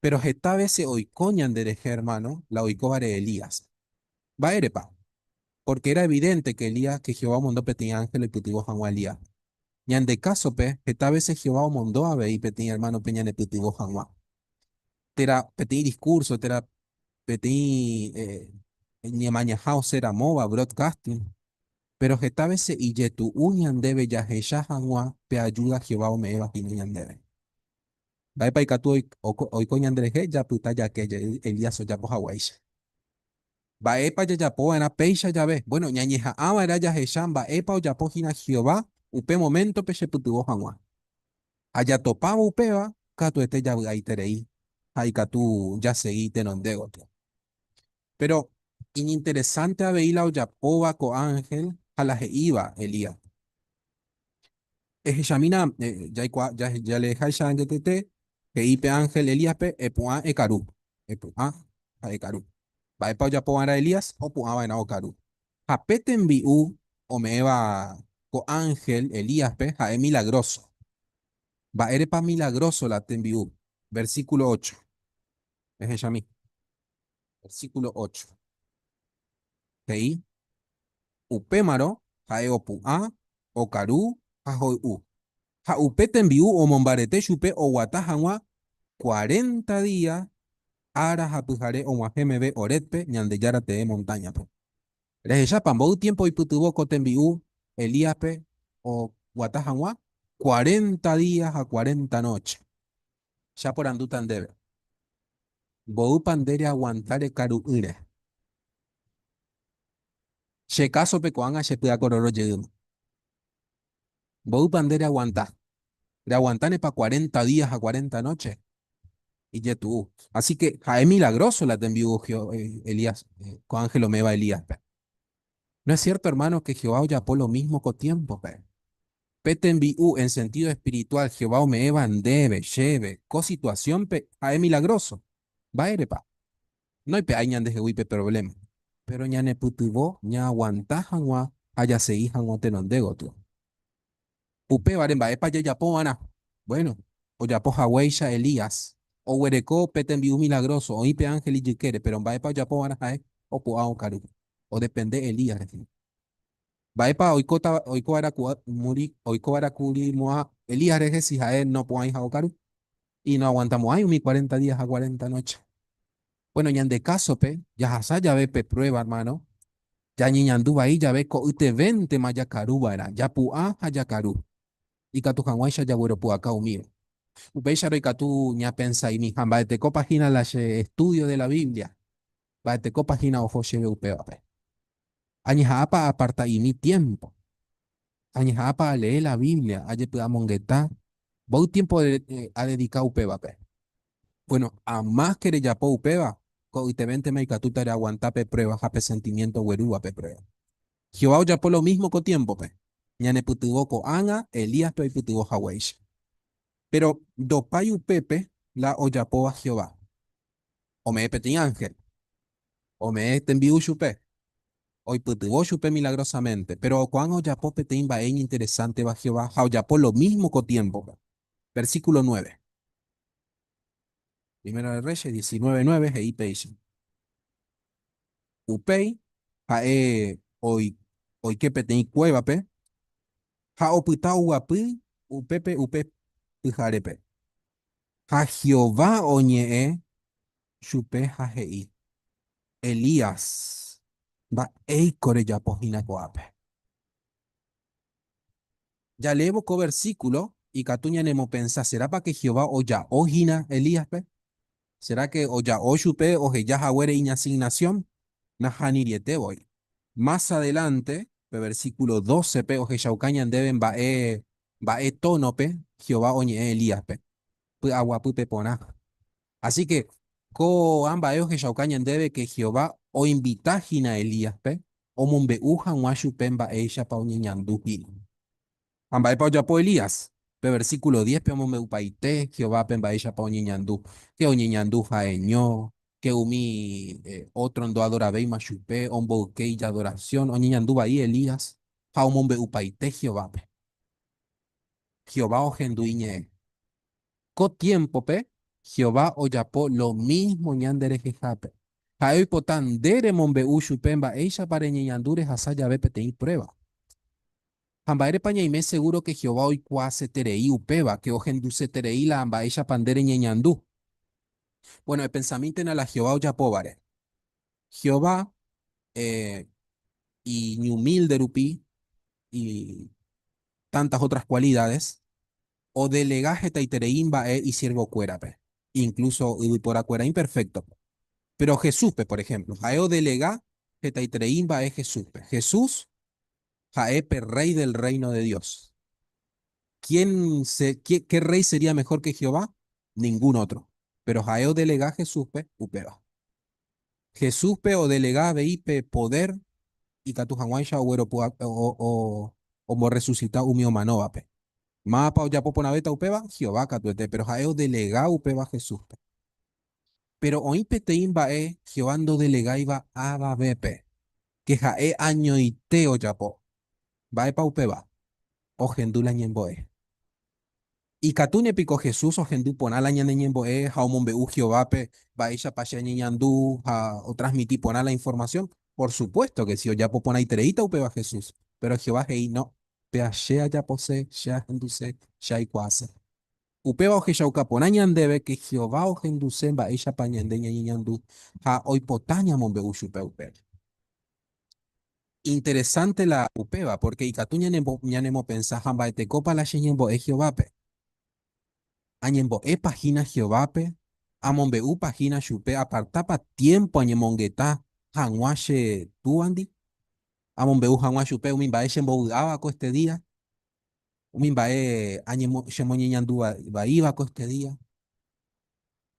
Péro heta vése oiko ñanderehe ermáno la oikóvare Elías. Mba'érepa? Pórke éra evidénte ke Elías ke Jehová omondo peteĩ ánhel oipytyvõ hag̃ua Elíaspe. Ñande kásope, heta vése Jehová omondo avei peteĩ ermánope ñanepytyvõ hag̃ua. Térã peteĩ diskúrso, térã peteĩ ñemañaha osẽ ramóva, broadcasting. Péro heta vése ijetu'u ñandéve jahecha hag̃ua pe ajúda Jehová ome'ẽva hína ñandéve. Mba'épa ikatu oiko ñanderehe japyta jake jey Elías ojapo haguéicha? Mba'épa jajapo va'erã péicha jave? Buéno, ñañeha'ã va'erã jahecha mba'épa ojapo hína Jehová upe moméntope chepytyvõ hag̃ua. Ha jatopávo upéva, katuete javy'aiterei ha ikatu jasegi tenonde gotyo. Péro iñinteresánte avei la ojapóva ko ánhel ha la he'íva Elíaspe. Ehechamína, jaikuaa, jaleeháicha añetete, he'i pe ánhel Elíaspe, Epu'ã ekaru. Epu'ã ha ekaru. Mba'épa ojapo va'erã Elías? Opu'ã va'erã okaru. Ha pe tembi'u ome'ẽva ko ánhel Elíaspe ha'e milagróso. Mba'érepa milagróso la tembi'u? Versíkulo 8. Ehechami. Versíkulo 8. He'i, Upémarõ ha'e opu'ã, okaru ha hoy'u. Ha upe tembi'u omombarete chupe oguata hag̃ua cuarenta día ára ha pyhare og̃uahẽ meve Horébpe, Ñandejára tee montáñape. Rehechápa mboy tiémpo oipytyvõ ko tembi'u Elíaspe oguata hag̃ua? Cuarenta día ha cuarenta nóche. Che aporandúta ndéve, Mboýpa nde reaguanta rekaru'ỹre? Che kásope ko'ág̃a che py'akororõ jeýma. Mboýpa nde reaguanta? Reaguantánepa cuarenta día ha cuarenta noche? Ijetu'u. Así que ha'e milagroso la tembi'u Elías, ko ángel ome'ẽva Elíaspe. ¿No es cierto, hermano, que Jehová ojapo lo mismo ko tiémpope? Pe tembi'u en sentido espiritual Jehová ome'ẽva ndéve, chéve, ko situasiónpe ha'e milagroso. Mba'érepa? Noipe'ái ñandehegui pe provléma, péro ñanepytyvõ ñaaguanta hag̃ua ha jasegi hag̃ua tenonde gotyo. Upévare mba'épa jajapo va'erã? Bueno, ojapo haguéicha Elías, oguereko pe tembi'u milagroso, oĩ pe ánhel ijykére, péro mba'épa ojapo va'erã ha'e? Opu'ã okaru. Odepende Elías rehe. Mba'épa oikóta oiko va'erã muri oiko va'erã kuri mo'ã Elías rehe si ha'e nopu'ãiha okaru? Y noaguantamo'ãi umi cuarenta días ha cuarenta noche. Bueno, ñande kásope, jahasa jave pe prueba, hermano, jañeñandu vai jave ko'ytevéntema jakaru va'erã, japu'ã ha jakaru, ikatu hag̃uáicha jagueropu'aka umíva. Upéicharõ ikatu ñapensa'imi, ha mba'etekópa hína la che estudio de la Biblia? Mba'etekópa hína oho chéve upévape? Añeha'ãpa aaparta'imi tiémpo? Añeha'ãpa alee la Biblia, ajepy'amongeta? Mboy tiémpo adedika upévape? Bueno, amáske rejapo upéva, ko'ytevéntema ikatúta reaguanta pe pruéva ha pe sentimiénto oguerúva pe pruéva. Jehová ojapo lo mísmo ko tiémpope, ñanepytyvõ ko'ág̃a Elíaspe oipytyvõ haguéicha. Péro ndopái upépe la ojapóva Jehová. Ome'ẽ peteĩ ánhel, ome'ẽ tembi'u chupe, oipytyvõ chupe milagrosamente, péro ko'ág̃a ojapo peteĩ mba'e iñinteresánteva Jehová ha ojapo lo mísmo ko tiémpope. Versículo 9. Primera de Reyes 19, 9 he'i péicha. Upéi ha'e oike peteĩ kuévape ha opyta oguapy upépe upe pyharépe. Ha Jehová oñe'ẽ chupe ha he'i, Elías, mba'éiko rejapo hína ko'ápe? Jaleévo ko versíkulo ikatu ñanemopensa, Serápa ke Jehová oja'o hína Elíaspe? Sera ke oja'o chupe oheja haguére iñasignasión? Nahaniriete voi. Más adelánte, pe versíkulo dócepe ohechauka ñandéve mba'e mba'e tónope Jehová oñe'ẽ Elíaspe, Py'aguapýpe porã. Así ke ko'ã mba'e ohechauka ñandéve ke Jehová oinvita hína Elíaspe omombe'u hag̃ua chupe mba'éichapa oñeñandu hína. Ha mba'épa ojapo Elías? Pe versíkulo diézpe omombe'upaite Jehovápe mba'éichapa oñeñandu, ke oñeñandu ha'eño, ke umi ótro ndoadoravéima chupe, omboyke ijadorasión, oñeñandu vai Elías ha omombe'upaite Jehovápe. Jehová ohendu iñe'ẽ. Ko tiémpope, Jehová ojapo lo mísmo ñanderehehápe. Ha'e oipota nde remombe'u chupe mba'éichapa reñeñandu rehasa jave peteĩ pruéva. Ha mba'érepa ñaime segúro ke Jehová oikuaaseterei upéva, ke ohenduseterei la mba'éichapa nde reñeñandu? Bueno, epensamíntena la Jehová ojapóvare. Jehová eh, iñumílde rupi y tantas otras cualidades, odelega hetaiterei mba'e isiervokuérape, inkluso yvyporakuéra imperféktope. Péro Jesúspe, por ehémplo, ha'e odelega hetaiterei mba'e Jesúspe. Jesús ha'e pe Rréi del Rréino de Dios. Quién se, qué, qué rey sería mejor que Jehová? Ningún otro. Péro ha'e odelega Jesúspe upéva. Jesúspe odelega avei pe podér ikatu hag̃uáicha ogueropu'aka omborresusita umi omanóvape. Mávapa ojapo porãvéta upéva? Jehová katuete, péro ha'e odelega upéva Jesúspe. Péro oĩ peteĩ mba'e Jehová ndodelegáiva avavépe, ke ha'e añoite ojapo. Mba'épa upéva? Ohendu la ñembo'e. Ikatúne piko Jesús ohendu porã la ñane ñembo'e ha omombe'u Jehovápe mba'éichapa che añeñandu ha otransmiti porã la informasión? Por supuésto ke si, ojapo porãitereíta upéva Jesús. Péro Jehová he'i, No, péa che ajapose, che ahenduse, che aikuaase. Upéva ohechauka porã ñandéve ke Jehová ohenduse mba'éichapa ñande ñañeñandu ha oipota ñamombe'u chupe upéva. Interesante la upéva, pórke ikatu ñanemopensa ha mba'etekópa la che ñembo'e Jehovápe. Añembo'épa hína Jehovápe? Amombe'úpa hína chupe apartápa tiémpo añemongeta hag̃ua che Túandi? Amombe'u hag̃ua chupe umi mba'e chembovy'áva ko este día? Umi mba'e chemoñeñandu vaíva ko este día?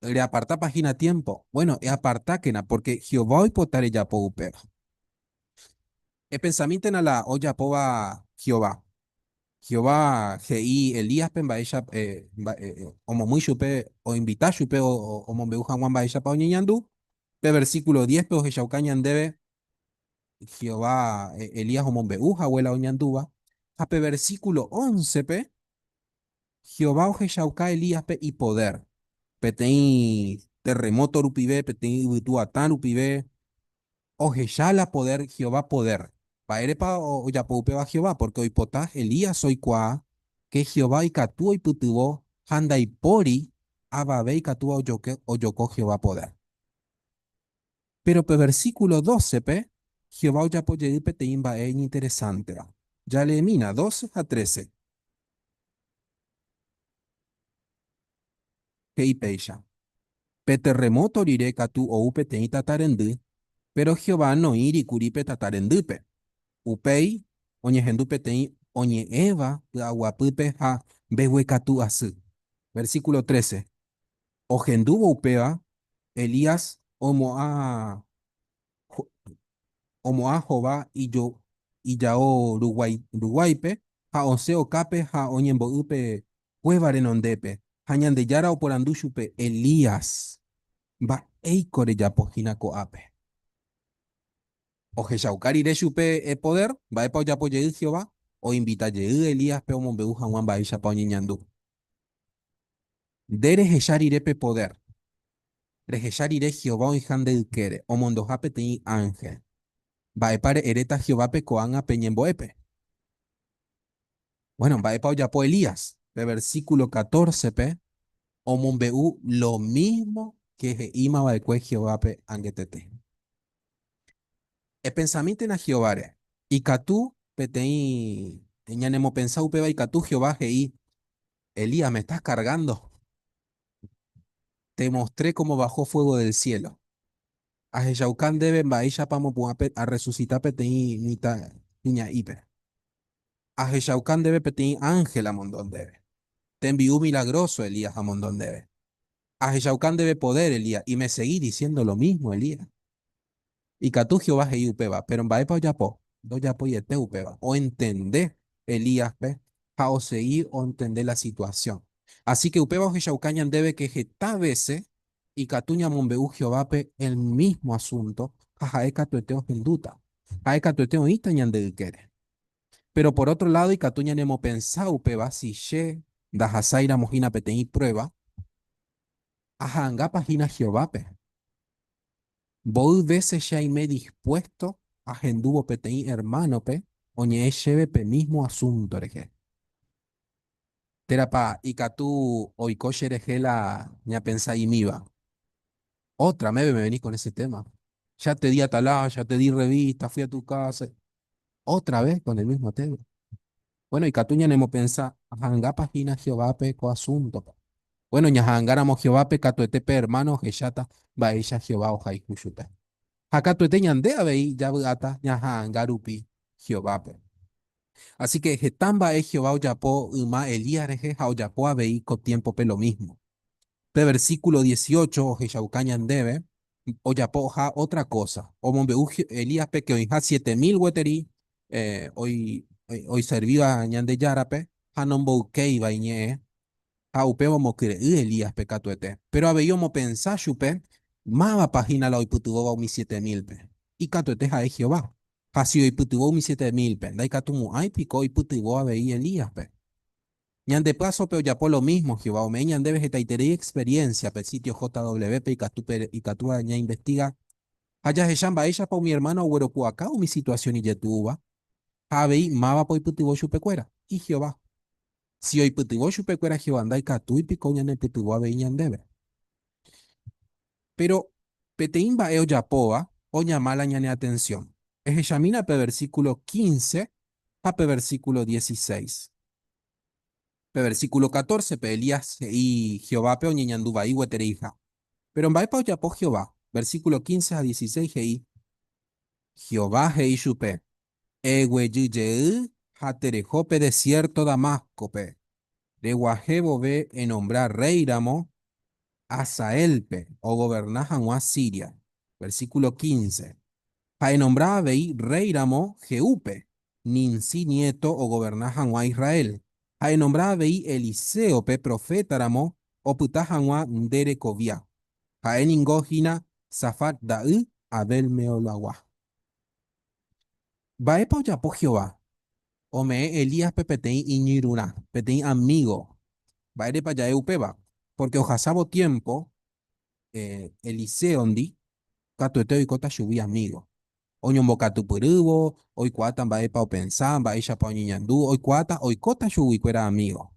Reapartápa hína tiémpo? Bueno, eapartákena, pórke Jehová oipota rejapo upéva. Epensamíntena la ojapóva Jehová. Jehová he'i Elíaspe mba'éicha omomýi chupe, oinvita chupe omombe'u hag̃ua mba'éichapa oñeñandu. Pe versíkulo diézpe ohechauka ñandéve. Jehová Elías omombe'u hague la oñandúva, ha pe versíkulo óncepe Jehová ohechauka Elíaspe ipodér, peteĩ terremóto rupive, peteĩ yvytu atã rupive, ohecha la podér, Jehová podér. Mba'érepa ojapo upéva Jehová? Pórke oipota Elías oikuaa ke Jehová ikatu oipytyvõ ha ndaipóri avave ikatúva ojoko Jehová podér. Péro pe versíkulo dócepe, Jehová ojapo jey peteĩ mba'e iñinteresánteva. Jaleemína, doce ha trece. He'i péicha, Pe terremóto rire katu ou peteĩ tata rendy, péro Jehová noĩri kuri pe tata rendýpe. Upéi oñehendu peteĩ oñe'ẽva py'aguapýpe ha mbeguekatu asy. Versíkulo trece, Ohendúvo upéva, Elías omo'ã omo'ã hova ijao ruguáipe ha osẽ okápe ha oñembo'y pe kuéva renondépe. Ha Ñandejára oporandu chupe, Elías, mba'éiko rejapo hína ko'ápe? Ohechauka rire chupe epodér, mba'épa ojapo jey Jehová? Oinvita jey Elíaspe omombe'u hag̃ua mba'éichapa oñeñandu. Nde rehecha rire pe podér, rehecha rire Jehová oĩha nde ykére, omondoha peteĩ ánhel, mba'épa re'eréta Jehovápe ko'ág̃a pe ñembo'épe? Bueno, mba'épa ojapo Elías? Pe versíkulo catorce-pe omombe'u lo mísmo ke he'íma va'ekue Jehovápe angetete. Epensamíntena Jehováre. Ikatu peteĩ ñanemopensa upéva ikatu Jehová he'i Elías, me estás cargando. Te mostré cómo bajó fuego del cielo. Ahechauka ndéve mba'éichapa amopu'ã pe, arresucita peteĩ mitã kuña'ípe. Ahechauka ndéve peteĩ ángel amondo ndéve. Tembi'u milagroso, Elías, amondo ndéve. Ahechauka ndéve poder, Elías, y me seguís diciendo lo mismo, Elías. Ikatu Jehová he'i upéva, péro mba'épa ojapo? Ndojapoiete upéva. Oentende Elíaspe ha osegi ontende la situasión. Así ke upéva ohechauka ñandéve ke heta vése ikatu ñamombe'u Jehovápe el mísmo asúnto ha ha'e katuete ohendúta. Ha'e katuete oĩta ñande ykére. Péro por ótro ládo ikatu ñanemopensa upéva si che ndahasáiramo hína peteĩ pruéva, aha'angápa hína Jehovápe? Mboy vése che aime dispuésto ahendúvo peteĩ ermánope oñe'ẽ chéve pe mísmo asúnto rehe? Térãpa ikatu oiko cherehe la ñapensa'imíva? Ótra meve me venís con ese tema. Ya te di atalaya, te di revista, fui a tu casa. Otra vez con el mismo tema. Bueno, ikatu ñanemopensa, aha'angápa hína Jehovápe ko asúntope? Bueno, ñaha'angáramo Jehovápe katuete pe ermáno ohecháta mba'éicha Jehová ohayhu chupe. Ha katuete ñande avei javy'áta ñaha'anga rupi Jehovápe. Así ke heta mba'e Jehová ojapo yma Elías rehe ha ojapo avei ko tiémpope lo mísmo. Pe versíkulo 18 ohechauka ñandéve ojapoha ótra kósa. Omombe'u Elíaspe ke oĩha 7000 gueteri oiservíva Ñandejárape ha nomboykéiva iñe'ẽ, ha upéva omokyre'ỹ Elíaspe katuete. Péro avei omopensa chupe mávapa hína la oipytyvõva umi 7000-pe. Ikatuete ha'e Jehová. Ha si oipytyvõ umi 7000-pe, ndaikatumo'ãi piko oipytyvõ avei Elíaspe? Ñande plásope ojapo lo mísmo Jehová, ome'ẽ ñandéve hetaiterei experiénsia pe sítio JW-pe ikatúva ñainvestiga ha jahecha mba'éichapa umi ermáno ogueropu'aka umi situasión ijetu'úva ha avei mávapa oipytyvõ chupekuéra. Y Jehová. Si oipytyvõ chupekuéra Jehová, ndaikatúi piko ñanepytyvõ avei ñandéve? Péro peteĩ mba'e ojapóva oñama la ñane atensión. Ehechamína pe versíkulo 15 ha pe versíkulo 16. Pe versíkulo 14-pe Elías he'i Jehovápe oñeñandu vai guetereiha. Péro mba'épa ojapo Jehová? Versíkulo 15 ha 16 he'i, Jehová he'i chupe, Eguejy jey ha tereho pe desiérto Damáscope. Reguahẽ vove enombra rréiramo Hazaélpe ogoverna hag̃ua Siria. Versíkulo 15. Ha enombra avei rréiramo Jehúpe, Nimsí niéto ogoverna hag̃ua Israel. Ha enombra avei Eliséope profétaramo opyta hag̃ua nde rekovia. Ha'e ningo hína Safat ra'y, Abel Meolagua. Mba'épa ojapo Jehová? Ome'ẽ Elíaspe peteĩ iñirũrã, peteĩ amígo. Mba'érepa ja'e upéva? Pórke ohasávo tiémpo Eliséondi, katuete oikóta chugui amígo. Oñombokatupyrývo, oikuaáta mba'épa opensa, mba'éichapa oñeñandu, oikuaáta oikóta chuguikuéra amígo.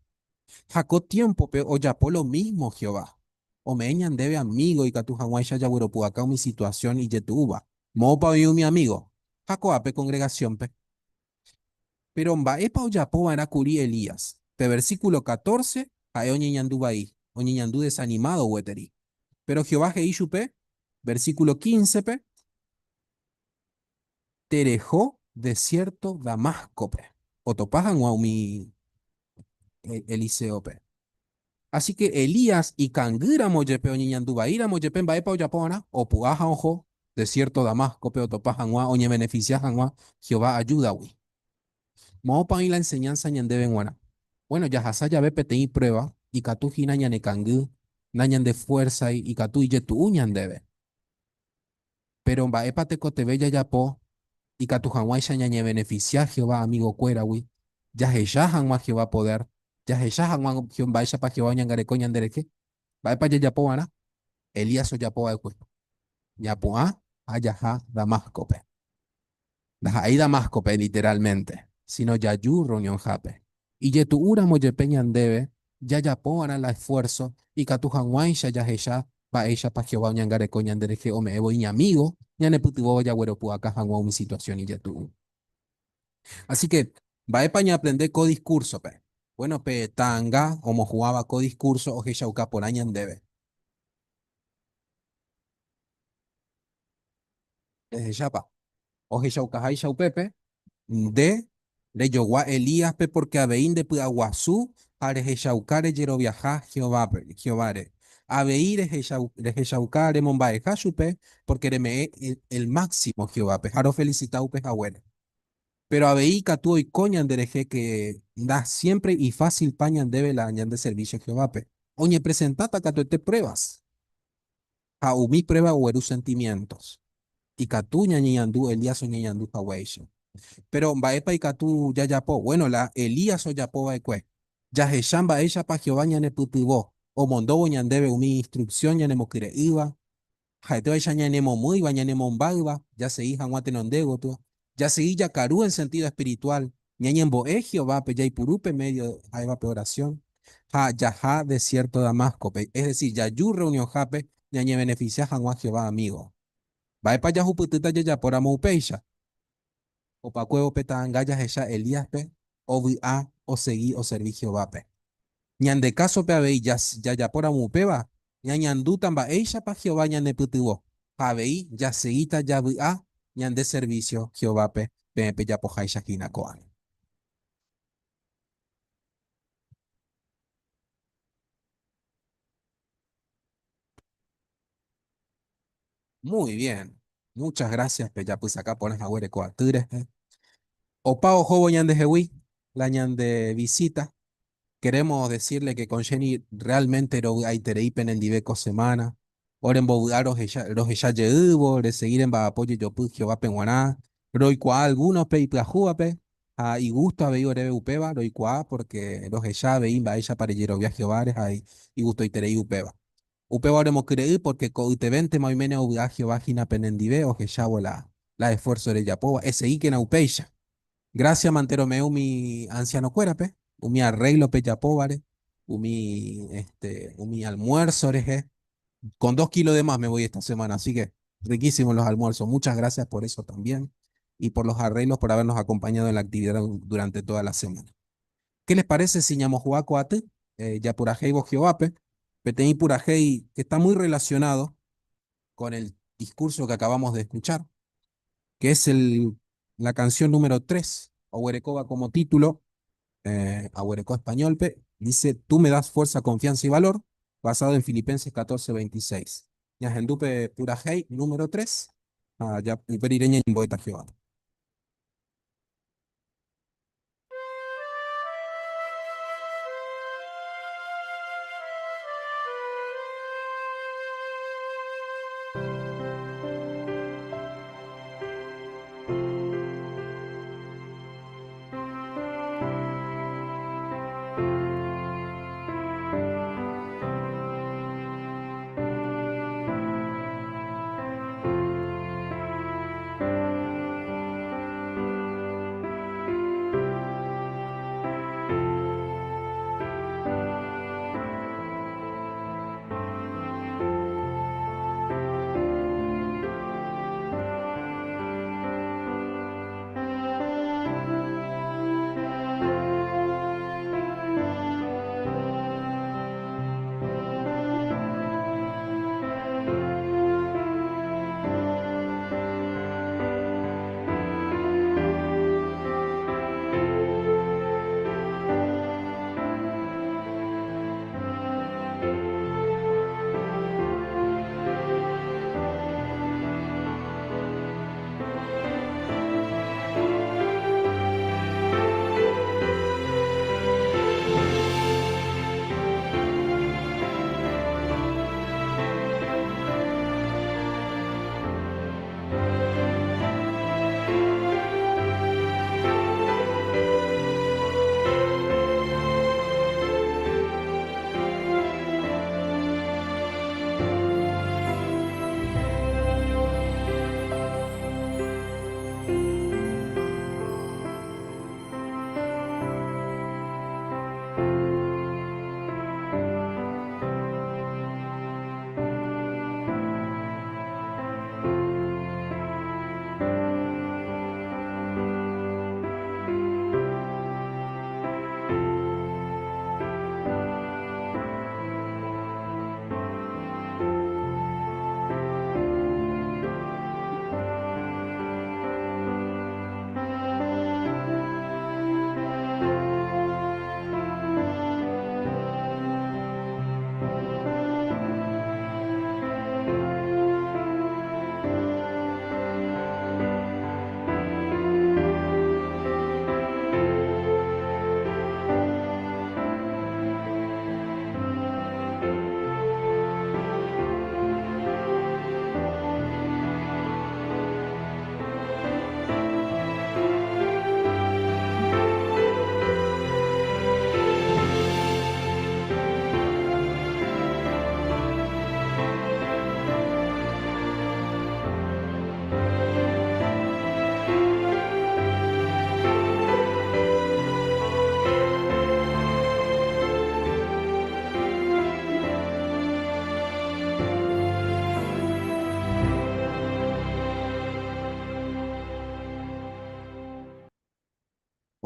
Ha ko tiémpope ojapo lo mísmo Jehová. Ome'ẽ ñandéve amígo ikatu hag̃uáicha jagueropu'aka umi situasión ijetu'úva. Moõpa oĩ umi amígo? Ha ko'ápe kongregasiónpe. Péro mba'épa ojapo va'erã kuri Elías? Pe versíkulo 14, ha'e oñeñandu vai, oñeñandu desanimádo gueteri. Péro Jehová he'i chupe, versíkulo 15-pe, Tereho desiérto Damáscope, otopa hag̃ua umi Eliséope. Así ke Elías ikangýramo jepe, oñeñandu vaíramo jepe, mba'épa ojapo va'erã? Opu'ã ha oho desiérto Damáscope otopa hag̃ua, oñevenefisia hag̃ua Jehová ajúdagui. Moõpa oĩ la enseñánsa ñandéve g̃uarã? Bueno, jahasa jave peteĩ pruéva, ikatu hína ñanekangy, nañandefuérsai, ikatu ijetu'u ñandéve. Péro mba'épa tekotevẽ jajapo ikatu hag̃uáicha ñañevenefisia Jehová amigokuéragui, jahecha hag̃ua Jehová podér, jahecha hag̃ua mba'éichapa Jehová oñangareko ñanderehe? Mba'épa jajapo va'erã? Elías ojapo va'ekue. Ñapu'ã ha jaha Damáscope. Ndaha'éi Damáscope literálmente, síno jaju rreunionhápe. Ijetu'úramo jepe ñandéve, jajapo va'erã la esfuérso ikatu hag̃uáicha jahecha mba'éichapa Jehová oñangareko ñanderehe ome'ẽvo iñamígo ñanepytyvõva jagueropu'aka hag̃ua umi situasión ijetu'u. Así ke, mba'épa ñaaprende ko diskúrsope? Buéno, pe ta'anga omohu'ãva ko diskúrso ohechauka porã ñandéve. Rehechápa? Ohechaukaháicha upépe, nde rejogua Elíaspe pórke avei ndepy'aguasu ha rehechauka rejeroviaha Jehovápe, Jehováre. Avei rehechauka remomba'eha chupe pórke reme'ẽ el máximo Jehovápe ha rofelisita upe haguére. Péro avei ikatu oiko ñanderehe ke nda siémpre ifásilpa ñandéve la ñande servísio Jehovápe. Oñepresentáta katuete pruebas. Ha umi prueba ogueru sentimientos. Ikatu ñañeñandu Elías oñeñandu haguéicha. Péro mba'épa ikatu jajapo? Bueno, la Elías ojapo va'ekue. Jahecha mba'éichapa Jehová ñanepytyvõ, omondóvo ñandéve umi instruksión ñanemokyre'ỹva, ha'etévaicha ñanemomýiva, ñanemombáyva jasegi hag̃ua tenonde gotyo, jasegi jakaru en sentido espiritual, Ñañembo'e Jehovápe jaipuru pe médio ha'éva pe orasión ha jaha desiérto Damáscope, es decir, jaju rreunionhápe ñañevenefisia hag̃ua Jehová amígo. Mba'épa jahupytýta jajapóramo upéicha? Opakuévo pe ta'anga jahecha Elíaspe ovy'a osegi oservi Jehovápe. Ñande kásope avei jajapóramo upéva, ñañandúta mba'éichapa Jehová ñanepytyvõ ha avei jasegíta javy'a ñande servísio Jehovápe peẽ pejapoháicha hína ko'ág̃a. Muy bien. Muchas gracias pejapysaka porã haguére ko aty rehe. Opa ohóvo ñandehegui la ñande visita. Queremos decirle que con Jenny realmente rovy'aiterei penendive ko semana. Orembovy'a rohecha, rohecha jeývo, resegi remba'apo jejopy Jehovápe g̃uarã. Roikuaa algunos-pe ipyahúvape ha igusto avei oréve upéva, roikuaa porque rohecha avei mba'éichapa rejerovia Jehováre ha igustoiterei upéva. Upéva oremokyre'ỹ pórke ko'ytevéntema oiméne ovy'a Jehová hína penendive ohechávo la la esfuérso rejapóva. Esegíkena upéicha. Grásia mante rome'ẽ umi ansianokuérape, umi arréglo pejapóvare, umi, este, umi almuerzo rehe. Con 2 kilos de más me voy esta semana, así que riquísimos los almuerzos. Muchas gracias por eso también y por los arreglos, por habernos acompañado en la actividad durante toda la semana. ¿Qué les parece si ñamohu'ã ko aty? Japurahéivo Jehovápe, peteĩ purahéi que está muy relacionado con el discurso que acabamos de escuchar, que es el, la canción número 3, Oguerekóva como título, Aguerekó españolpe, dice, Tú me das fuerza, confianza y valor, basado en Filipenses 14, 26. Ñahendúpe purahéi número 3, ha upe rire ñañembo'éta Jehovápe.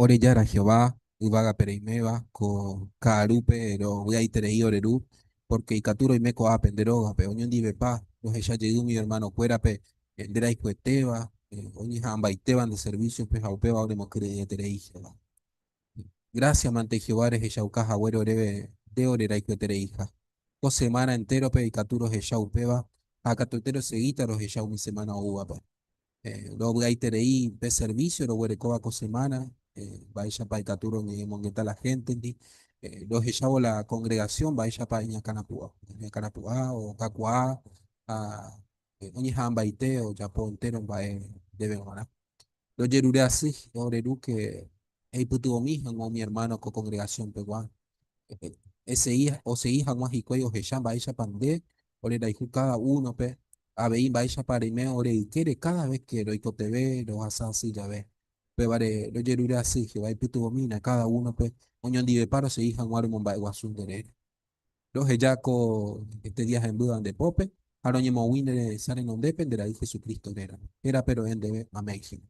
Ore Jára Jehová, yvágape reiméva, ko ka'arúpe rovy'aiterei ore Ru, pórke ikatu roime ko'ápe nde rógape, oñondivepa rohecha jey umi ermanokuérape nde rayhuetéva, oñeha'ãmbaitéva nde servísiope ha upéva oremokyre'ỹeterei Jehová. Grásia mante Jehová rehechauka haguére oréve nde ore rayhuetereiha. Ko semána entérope ikatu rohecha upéva ha katuete rosegíta rohecha umi semána oúvape. Rovy'aiterei pe servísio roguerekóva ko semána, mba'éichapa ikatu roñemongeta la héntendi, rohechávo la kongregasión mba'éichapa iñakãrapu'a, iñakãrapu'a okakuaa ha oñeha'ãmbaite ojapo entéro mba'e ndéve g̃uarã. Rojerure asy ore Ru ke eipytyvõmi hag̃ua umi ermáno ko kongregasión-pegua, esegi osegi hag̃ua hikuái ohecha mba'éichapa nde ore rayhu káda únope, avei mba'éichapa reime ore ykére káda ves ke roikotevẽ rohasa asy jave. Upévare rojerure asy Jehová eipytyvõmína káda únope oñondivepa rosegi hag̃ua romomba'eguasu nde réra. Roheja ko este día hembýva nde pópe ha roñemog̃ui nde resa renondépe nde Ra'y Jesucristo rérape. Hérape ro'e ndéve. Amén. Hína.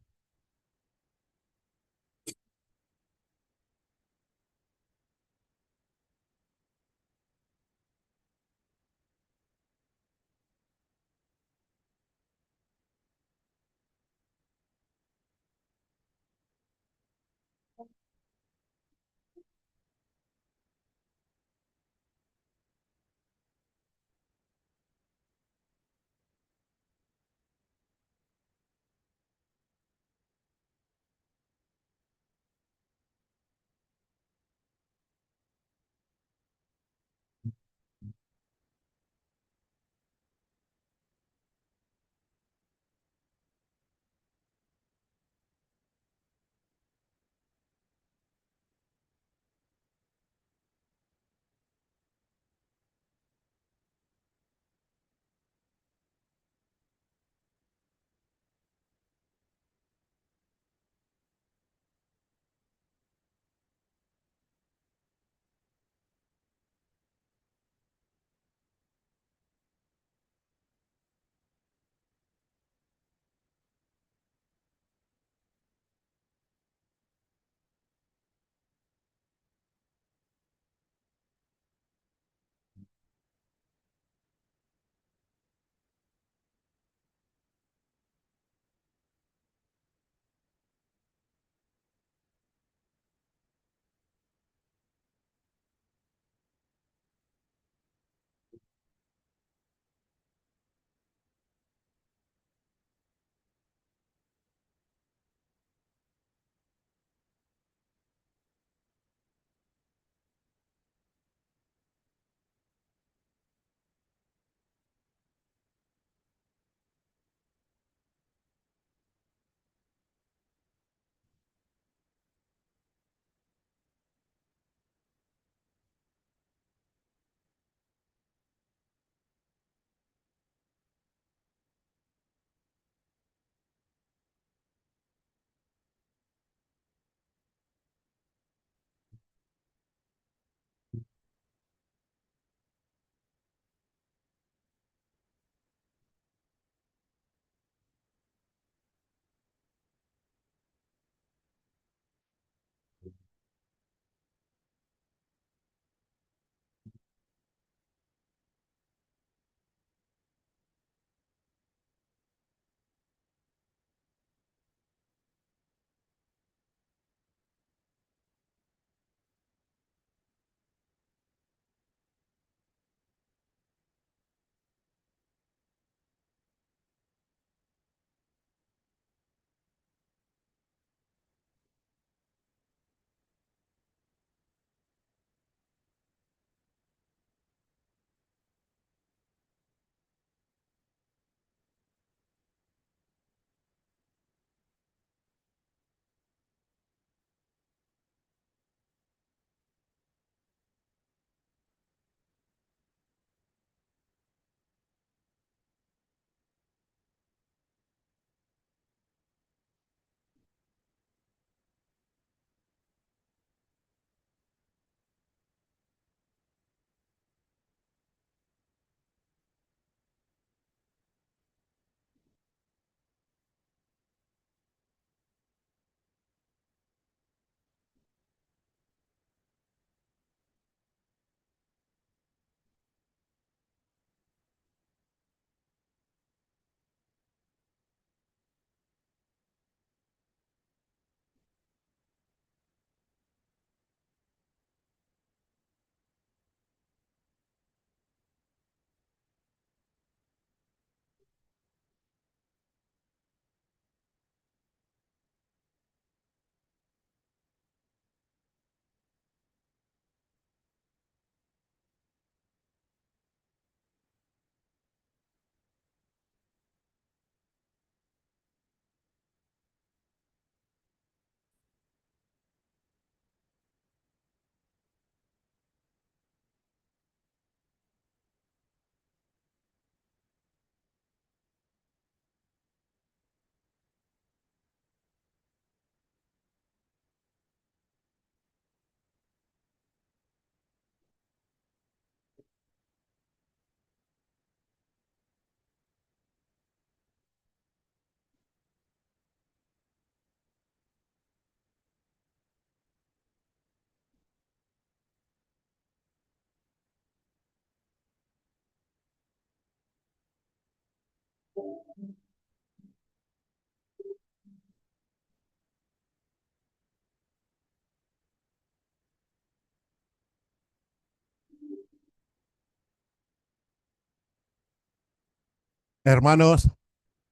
Hermanos,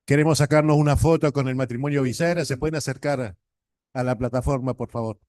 queremos sacarnos una foto con el matrimonio Bisagra. ¿Se pueden acercar a la plataforma, por favor?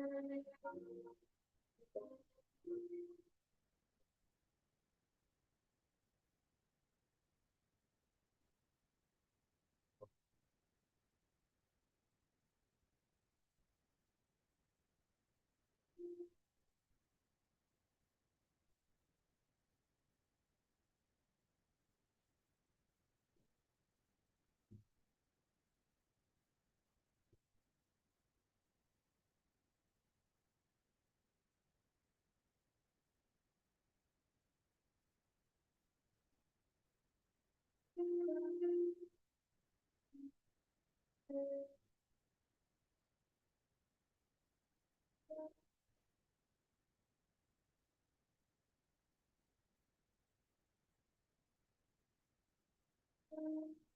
Thank you.